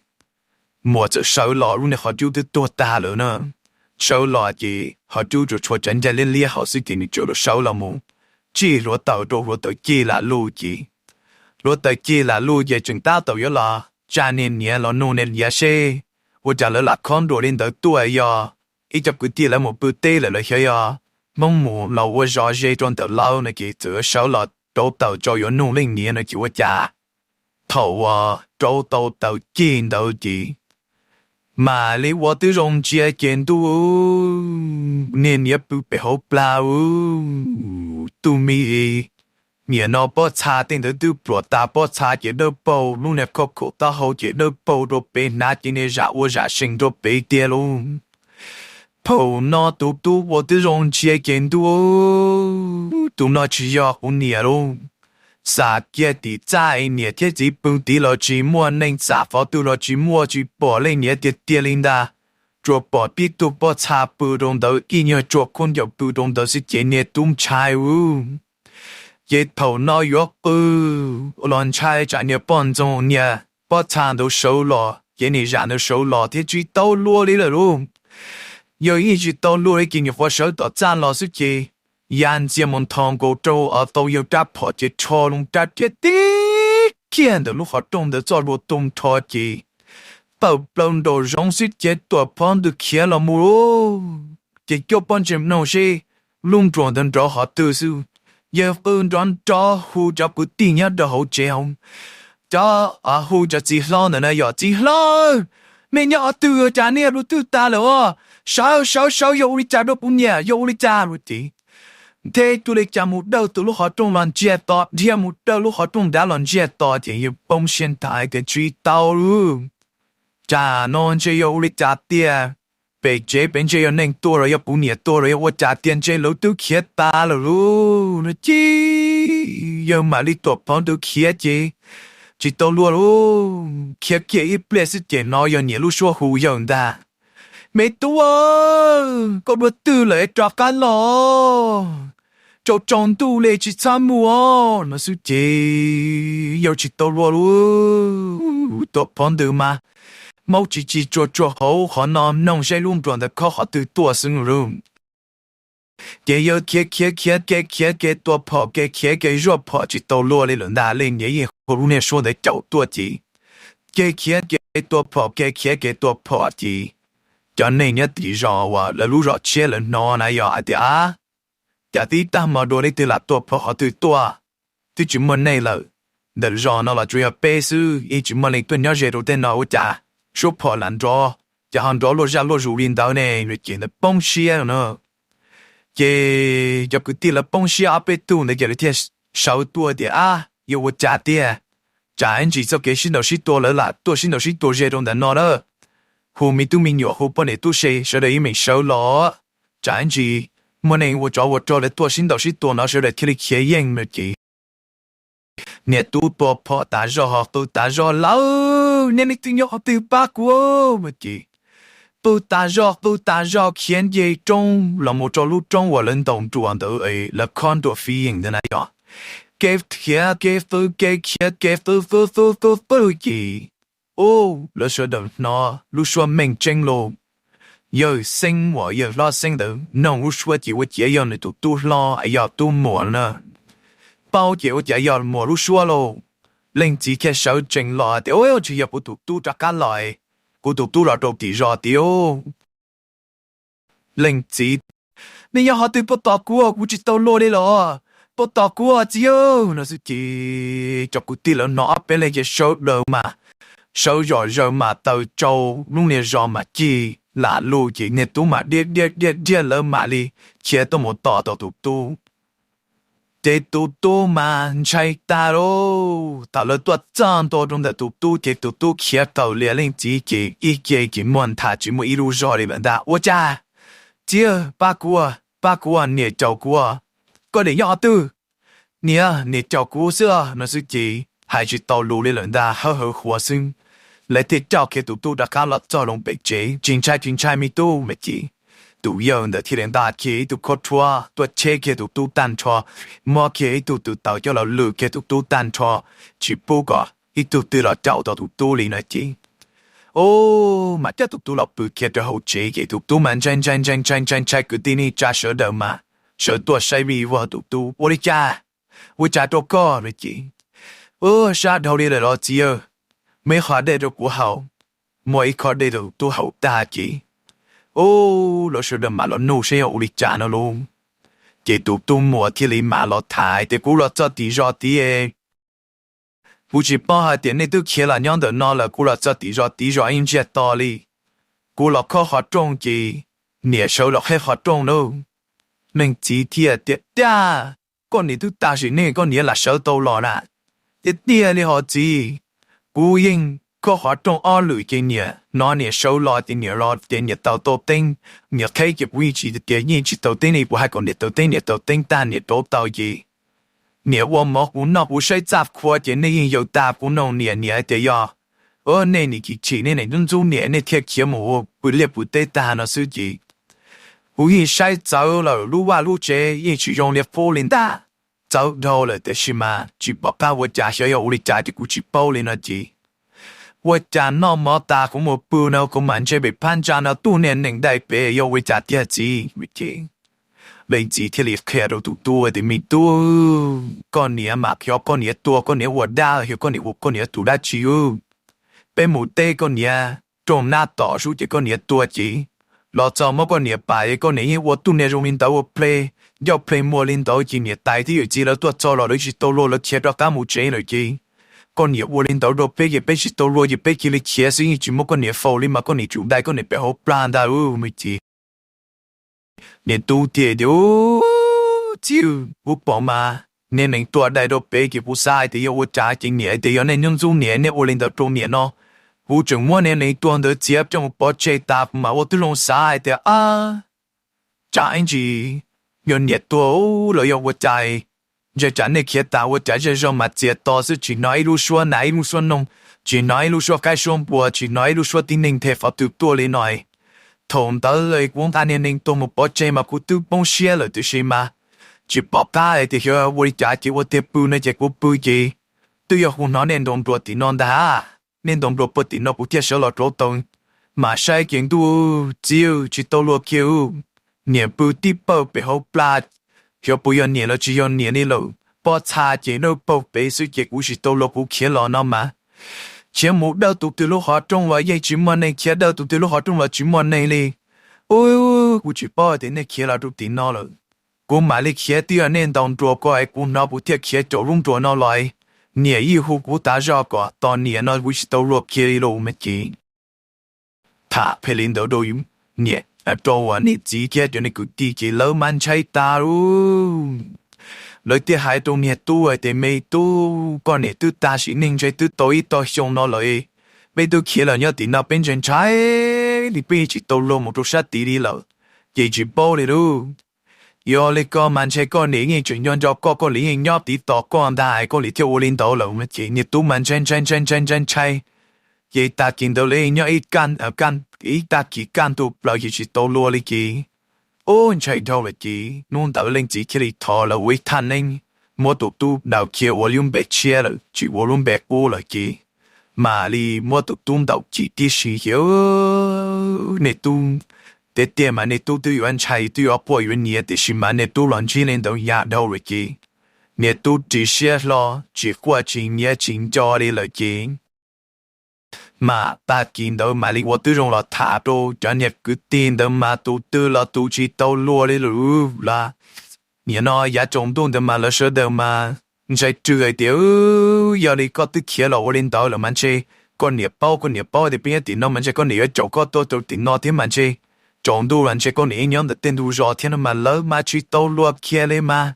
muas txawm sawv los, lub niag qhov cub twb tuag tag lawm na. Sawv los ces qhov cub tsuas tshuav tsav ncaj liab liab hauv xwb ces nws txawm sawv los mus tsij hluav taws rau hluav taws cig lam luj ces hluav taws cig lam luj ces tseem tab tom yuav los tsa niag niam los nug niag niam seb ua cas lawv lam khob nruas li ntawd tuaj, yog ib co kwv tij lawv mus pw teb lawm los xyov yog Hmoob mus los ua zog ze rau ntawm lawv no ces txawm sawv los rauv taws tso yuav nug leej niam no ces ua cas thaum uas rauv tau taws cig ntawd ces mam li ua tib zoo ntsia ces ntuj, niag niam pw pem hauv plag, tus me niam no pob txha tej ntawd twb pluam tas, pob txha ces dawb paug, lub niag khauj khaum taub hau ces dawb paug rau pem, hnav ces niag zam ua zam sees rau pem tiag lauj. Thaum no tus tub ua tib zoo ntsia ces ntuj, tus no tsis yog kuv niam lauj. Xam kiag tim txaj es niam thiab txiv pw tid los tsis muaj, neeg xam qhov twg los tsis muaj, tsis pom leej niam tiag tiag li ntag. Tsuas pom tib tug pob txha pw rau ntawd, ib nyuag tsuag khaub ncaws pw rau ntawd xwb ces niag tub ntshai ua. Ces thaum no yuav qw los ntshai tsam niag poj ntxoog niag pob txha ntawd sawv los, ces niag zam ntawd sawv los thiab tsis tau luag li lawm lauj. Yog yeej tsis tau luag li ces nyuam qhuav sawv tom txaj los xwb ces ya ntxiag mus nthos nkaus rau tau yawg rab phom ces rho loo rab riam tib kiag ntawm lub qhov rooj ntawd txoj hlua tu nrho ces tawm plaws nraum zoov xwb ces Tuam Phov Ntws khiav los mus lauj. Ces coj pob ntseg mloog seb lub nruas ntawd nrov qhov twg xwb. Yawg qw nrov nrov hu cov kwv tij nyob rau hauv tsev hauv, cov, hu cov txiv hlob ntawd na, yog txiv hlob, nej nyob qhov twg, cas nej dua twg tas lawm os? Sawv sawv sawv, yog ua li cas rau kuv niam, yog ua li cas lawm ces thiaj ua li cas mus dawj tus lub qhov rooj los ntsiag to, dhia mus dawj lub qhov rooj nrad los ntsiag to ces yawg poob siab nthav tias tsis tau lauj. Cas no ntshe yog ua li cas tiag, pem tsev pem ntshe yog neeg tuag los yog kuv niam tuag los yog ua cas tiag, ntshe lawv twb khiav tas lawm lauj no ces yawg mam li Tuam Phov Ntws khiav ces tsis tau luag lauj. Khiav kiag ib pliag xwb ces hnov yawg niam lub suab hu yawg ntag: Me tub, koj dua twg lawm es rov qab los? Tsaus tsaus ntuj li tsis txhob mus no xwb ces yawg tsis tau luag lauj. Tuam Phov Ntws mas maub tsis tsis tsuag tsuag hauv qhov no mloog seb lub nruas ntawd khob qhov twg tuaj xwb lauj. Ces yawg khiav khiav khiav ke khiav ke tua phom ke khiav ke zuaj phom tsis tau luag li lawm ntag, leej niam yeej hu lub niag suab ntawd caum tuaj ces ke khiav ke tua phom ke khiav ke tua phom ces cov neeg nyob tim zos uas lawv lub zos tshiab lawv hnov na yog hais tias, Ab, cas tib tag hmo dua leej twg lam tua phom qhov twg tuaj, twb tsis muaj neeg lawm. Ntawm zos no los tsuas yog peb xwb, yeej tsis muaj leej tuaj nyob ze rau tej no, ua cas suab phom lam nrov, ces ho nrov luaj zaj luaj zus li ntawd ne? Ces ntawd poob siab no. Ces cov kwv tij lawv poob siab ob peb tug ntawd ces lawv thiaj sawv tuaj tias, Ab, yuav ua cas tiag? Tsam ib ntsis txoj kev sib ntaus sib tua lawv lam tuaj sib ntaus sib tua ze rau ntawm no lawm. Hu me tub me nyuam, hu poj niam tub se sawv daws ib meem sawv los, tsam ib ntsis muaj neeg ua tsov ua rog lawv tuaj sib ntaus sib tua no sawv daws thiaj li khiav yeej no ces niag tub tua phom tas zog ho qw tas zog, Lawv, nej leej twg nyob qhov twg pab kuv no ces qw tas zog qw tas zog khiav nce roob los mus rau lub roob uas lawv ntaus nruas ntawd, lawv khob nruas fiv yeem ntawd na yog, kev khiav kev qw kev khiav kev qw qw qw qw qw ces, u, lawv sawv daws hnov lub suab meej tseeb lauj. Yawg Xeeb uas yawg hlob Xeeb ntawd noog lub suab ces ua ciav yog nws tus tub hlob es yog tub muam na. Paub ces ua ciav yog muam lub suab lauj. Leej txiv thiaj sawv tsees los tias, U, tsis yog kuv tus tub rov qab los, kuv tus tub los rau tim zos tiag. Leej txiv, Nej nyob qhov twg puas tos kuv, kuv tsis tau luag li los, puas tos kuv txiv no xwb ces cov kwv tij lawv hnov ob peb leeg ces sawv daws mas sawv zom zaws mas taws tsau, lub niag zos mas cig lam lug ces niag tub mas dhia dhia dhia dhia lawv mam li khiav tuaj mus tos tau tus tub. Ces tus tub mas ntshai tag lauj, thaum lawv tuaj txog ntua rau ntawm tus tub ces tus tub khiav tawm lias leej txiv ces ib ce ces muag nthav tsis muaj ib lub zog li lawm ntag. Ua cas, Txiv, pab kuv, pab kuv, niam caum kuv, koj niam nyob qhov twg? Niam, niam caum kuv xwb no xwb ces hais tsis tau lus li lawm ntag, hawb hawv huav xwb. Lawv thiaj coj kiag tus tub rov qab los txog loo pem tsev, Tsis ntshai tsis ntshai me tub, no ces tus yawg ntawd thiaj li nqa kiag ib tug khaub rhuab tuaj cheb kiag tus tub tag nrho, muab kiag ib tug tw taws coj los lwm kiag tus tub tag nrho, tsis pub kom ib tug twg los caum tau tus tub li no ces, u, mas coj tus tub los pw kiag rau hauv tsev ces tus tub mas ntshai ntshai ntshai ntshai ntshai ntshai, kwv tij neej tsa sawv daws mas sawv tuaj saib vij vog tus tub, Ua li cas? Ua cas rau koj? no ces, U, sab dhau li lawm los txiv, muaj ib qho dej rau kuv haus. Muab ib qho dej rau tus tub haus tag ces, u, lawv sawv daws mam los nug seb yog ua li cas no lauj. Ces tus tub muam thiaj li mam los tham tias, Kuv los txog tim zos tid, kuv tsis paub hais tias nej twb khiav los nyob ntawm no lawm, kuv los txog tim zos tid zos yeej ntsiag to li. Kuv los khob qhov rooj ces niam sawv los qheb qhov rooj lauj. Leej txiv thiaj tias, Tiag, koj niam twb tag sim neej koj niam lam sawv tau los na? Tiag tiag li hos txiv, kuv yeej khob qhov rooj ob lwm ces niam hnov niam sawv los ces niam los ces niam taws tau teeb, niam qheb ces kuv yeej tsis tias yeej tsis taws teeb li, kuv hais kom niam taws teeb, niam taws teeb tag niam rauv taws ces niam ua mov kuv noj, kuv saib txaj qhua ces nej yeej yaws tas kuv noj. Niam, niam tias, Yog nej nim chim chim nej nim ntxub ntxub niam nej thiaj khiav mus ua pw liaj pw teb tag no xwb ces kuv yeej saib txawv lawm, lub vaj lub tsev yeej tsis zoo li qub li ntag. Txawv dhau lawm tiam sis mas tsis pom qab ua cas, xyov yog ua li cas ces kuv tsis paub li no ces ua cas noj mov tas kuv mus pw no kuv mam ntshe pem phab ntsa no tuaj niag nees dai pem, yog ua li cas tiag txiv? Ces leej txiv thiaj li qhia rau tus tub tias, Me tub, koj niam mas xyov koj niam tua koj niam ua dab, xyov koj niam ua koj niam tus dab tsi ub. Peb mus teb koj niam rooj nab tom sub ces koj niam tua ces los txog muab koj niam pam es koj niam yeej ua tuj niag zoo li ntawd ua ple, ncauj ple muag li ntawd ces niam tais thiab yawm txiv lawv tuaj txog los lawv tsis tau luag, lawv khiav rov qab mus tsev lawm ces koj niam ua li ntawd rau peb ces peb tsis tau luag ces peb cia li khiav xwb, yeej tsis muab koj niam faus li mas koj niam tsum dai koj niam pem hauv plag ntag ub. Ces niag tub thiaj tias, Txiv, kuv pom mas niag nees tua dai rau pem ces kuv xav hais tias yog ua cas ces niam tias yog nej nyob ntxub niam nej ua li ntawd rau niam no, kuv tseem muab niag nees tua ntawd txiav coj mus pov tseg tas kuv mam ua tib zoo xav hais tias, Ab, tsam ib ntsis yog niam tuag los yog ua cas, ntshe tsam nej khiav tas ua cas zej zog mas txias to xwb, tsis hnov ib lub suab nas ib lub suab noog, tsis hnov ib lub suab qaib suab npua, tsis hnov ib lub suab tib neeg them qhov twg tuaj li no. Thaum ntawd kuv nqa niag nees tuag mus pov tseg mas kuv twb poob siab lawm tiam sis mas tsis pom qab hais tias xyov ua li cas ces ua tiag pw no ces kuv pw ces twb yog kuv hnov nej ntaus nruas tim no ntag. Nej ntaus nruas puag tim no kuv thiaj sawv los rauv taws, mam saib ces ntuj txiv tsis tau luag kiag, niam pw tib pawg pem hauv plag, xyov puas yog niam los tsis yog niam li lawm, pob txha ces dawb paug pem xwb ces kuv tsis tau luag kuv khiav los no mas khiav mus dawb tus twg lub qhov rooj los yeej tsis muaj neeg, khiav dawb tus twg lub qhov rooj los tsis muaj neeg li. Ub, kuv tsis paub tias nej khiav los rau tim no lawm, kuv mam li khiav, twb yog nej ntaus nruas ko es kuv hnov kuv thiaj khiav caum lub nruas no los. Niam yeej hu kuv tas zog kom tos niam no kuv tsis tau luag kiag li lauj. Mas ces tham phem li ntawd rau niam, rau niam txiv thiab cov niag kwv tij ces lawv mas ntshai tas lauj. Lawv thiaj hais rau niag tub hais tias, Me tub, koj niam twb tag sim neej ntshe twb tau ib tog xyoo no lawm, peb twb khiav los nyob tim no peb ntshai ntshai li peb tsis tau luag mus rau sab tid li lawm, ces tsis paub li lauj. Yog li ko mas ntshe koj niam yeej tseem nco nco koj, koj niam yeej nyob tiv tos koj ntag es koj niam thiaj ua li ntawd lawm. Ces niag tub mas ntshai ntshai ntshai ntshai ntshai ntshai, ces tag kis ntawd lawv yeej nyob ib, ib tag kis kaj ntug plaws ces tsis tau luag li ces ub, ntshai dhau lawm ces hnub ntawd leej txiv thiaj li thov lawv ua ib thaj neeb, muab tus tub daws khiav ua lub npe tshiab lawm tsis ua lub npe qub lawm ces mam li muab tus tub ntaus cim tib si ces niag tub, tiag tiag mas niag tub twb yuav ntshai twb yuav quaj yuav nyiav tiam sis mas niag tub los ntsib li ntawd yam dhau lawm ces niag tub ris siab hlo tsis quaj tsis nyiav tsis nco li lawm ces mam tag kis ntawd mam li ua tib zoo los tham rau cov niag kwv tij ntawd mas tus twg los tus tsis tau luag li lawm. Nim no yav tsaus ntuj ntawd mas lawv sawv daws mas ntshai rwg hais tias, Yog li koj twb khiav los ua li ntawd lawm mas ntshe koj niam paub, koj niam paub tias peb nyob tim no mas ntshe koj niam yuav caum koj tuaj rau tim no thiab mas ntshe tsaus ntuj los ntshe koj niam yeej nyob ntawm tej ntug zos thiab no mas lawv mas tsis tau luag kiag li mas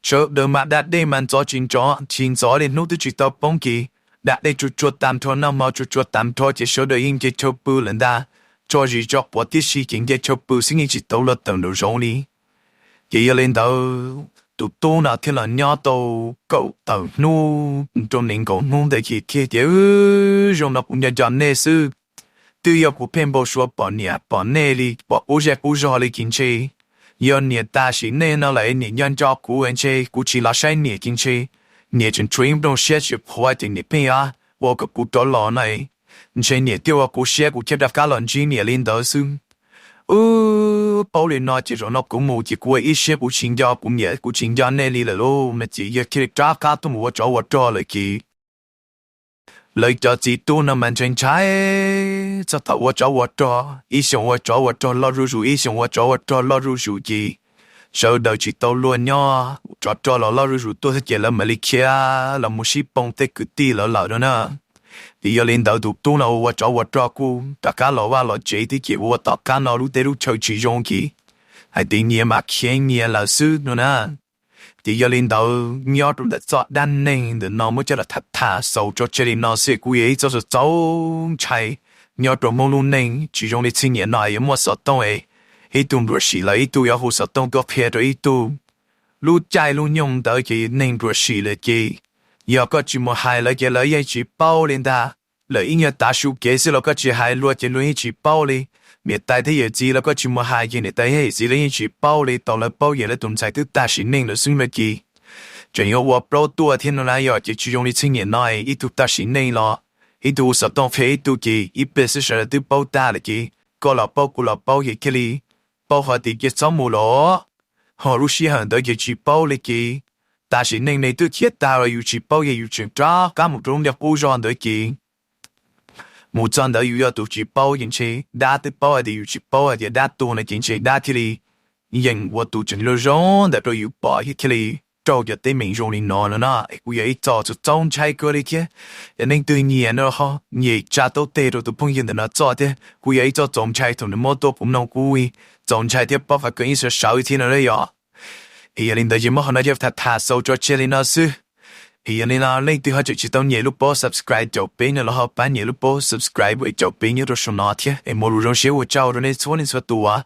sawv daws mas da dej mas ntxov tsis ntxov, tsis ntxov li hnub twb tsis tau poob ces da dej tsuag tsuag tag nrho, noj mov tsuag tsuag tag nrho ces sawv daws yeej nce chaw pw lawm ntag. Tso zis tso quav tib si ces nce chaw pw xwb yeej tsis tau luag tawm nraum zoov li. Ces yog li ntawd tus tub no thiaj los nyob tau kaum tawm hnub rau nees nkaum hnub ntawd ces thiaj tias, Zoo no kuv nco nco nej xwb, twb yog kuv pheej npau suav pom niam pom nej li, pom qub zej qub zog li ces ntshe yog niam tas sim neej no lawm niam nco nco kuv ntshe kuv tsis los saib niam ces ntshe niam tseem tshuav ib nplooj siab tsis qhuav ces niam pheej ua kom kuv rov los no, ntshe niam thiaj ua kuv siab kuv thiaj rov qab los ntsib niam li ntawd xwb. Wb paub li no ces zaum no kuv mus ces kuv ua ib siab kuv tsis nco kuv niam kuv tsis nco nej li lawm lauj. No ces yawg thiaj li rov qab tuaj mus ua tsov ua rog lawm ces lawv cov txiv tub no mas ntshai ntshai txog thaum ua tsov ua rog, ib xyoos ua tsov ua rog loj zuj zus, ib xyoos ua tsov ua rog loj zuj zus ces sawv daws tsis tau luag nyob, tsov rog los loj zuj zus tuaj thiab ces lawv mam li khiav los mus sib poob tej kwv tij lawv lawm no na. Ces yog li ntawd tus tub no ua tsov ua rog kuj rov qab los vaj los tsev thiab ces ua tom qab no lub teb lub chaw tsis zoo ces hais tias nyias mam khiav nyias lawm xwb no na. Ces yog li ntawd nyob rau ntawm txoj dab neeg ntawm no muab coj los tham tham xaus tso tseg li no xwb kuj yog ib txoj xov txaus ntshai nyob rau Hmoob lub neej. Tsis zoo li txheej niam no yuav muaj xov tooj es ib tug nruam sim lawm ib tug yuav hu xov tooj tuaj qhia rau ib tug. Lub caij lub nyoog ntawd ces neeg nruam sim lawm ces yog koj tsis mus hais lawv ces lawv yeej tsis paub li ntag. Lawv ib nyuag tav su kev xwb los koj tsis hais luag ces luag yeej tsis paub li. Niam tais thiab yawm txiv los koj tsis mus hais ces niam tais thiab yawm txiv lawv yeej tsis paub li, tau lawv paub ces lawv tus ntxhais twb tag sim neej lawm xwb no ces tseem yuav ua plaub tuaj thiab no na. Yog ces tsis zoo li txheej niam no ib tug tag sim neej los ib tug hu xov tooj qhia ib tug ces ib pliag xwb sawv daws twb paub tag lawm ces koj los paub kuv los paub ces thiaj li paub hais tias cia txhob mus los. Ho lub sij hawm ntawd ces tsis paub li ces tag sim neej ne twb khiav tag los yus tsis paub ces yus tseem rov qab mus rau lub niag qub zog ntawd ces mus txog ntawd yus yog tus tsis paub ces ntshe dab twb paub hais tias yus tsis paub hais tias dab tuag no ces ntshe dab thiaj li yeem ua tus tseem zoo zoo ntawd rau yus pom thiaj li raug cov teeb meem zoo li no no na. Es kuj yog ib txoj txaus ntshai kawg li thiab. Yog leej twg nyiam no ho nyem tsa taub teg rau tus phooj ywg ntawm no txoj thiab kuj yog ib txoj txaus ntshai thaum nws muab tuaj kuv mloog kuj txaus ntshai thiab paub qhov kawg ib sawv sawv thiab no yog. Es yog li ntawd ces muab qhov no coj tham tham xaus tso tseg li no xwb. Es yog li no leej twg ho tseem tsis tau nyem lub pob subscribe caum peb no los ho pab nyem lub pob subscribe es caum peb nyob rau saum no thiab es muaj lus zoo siab ua tsaug rau nej txhua leej txhua tus.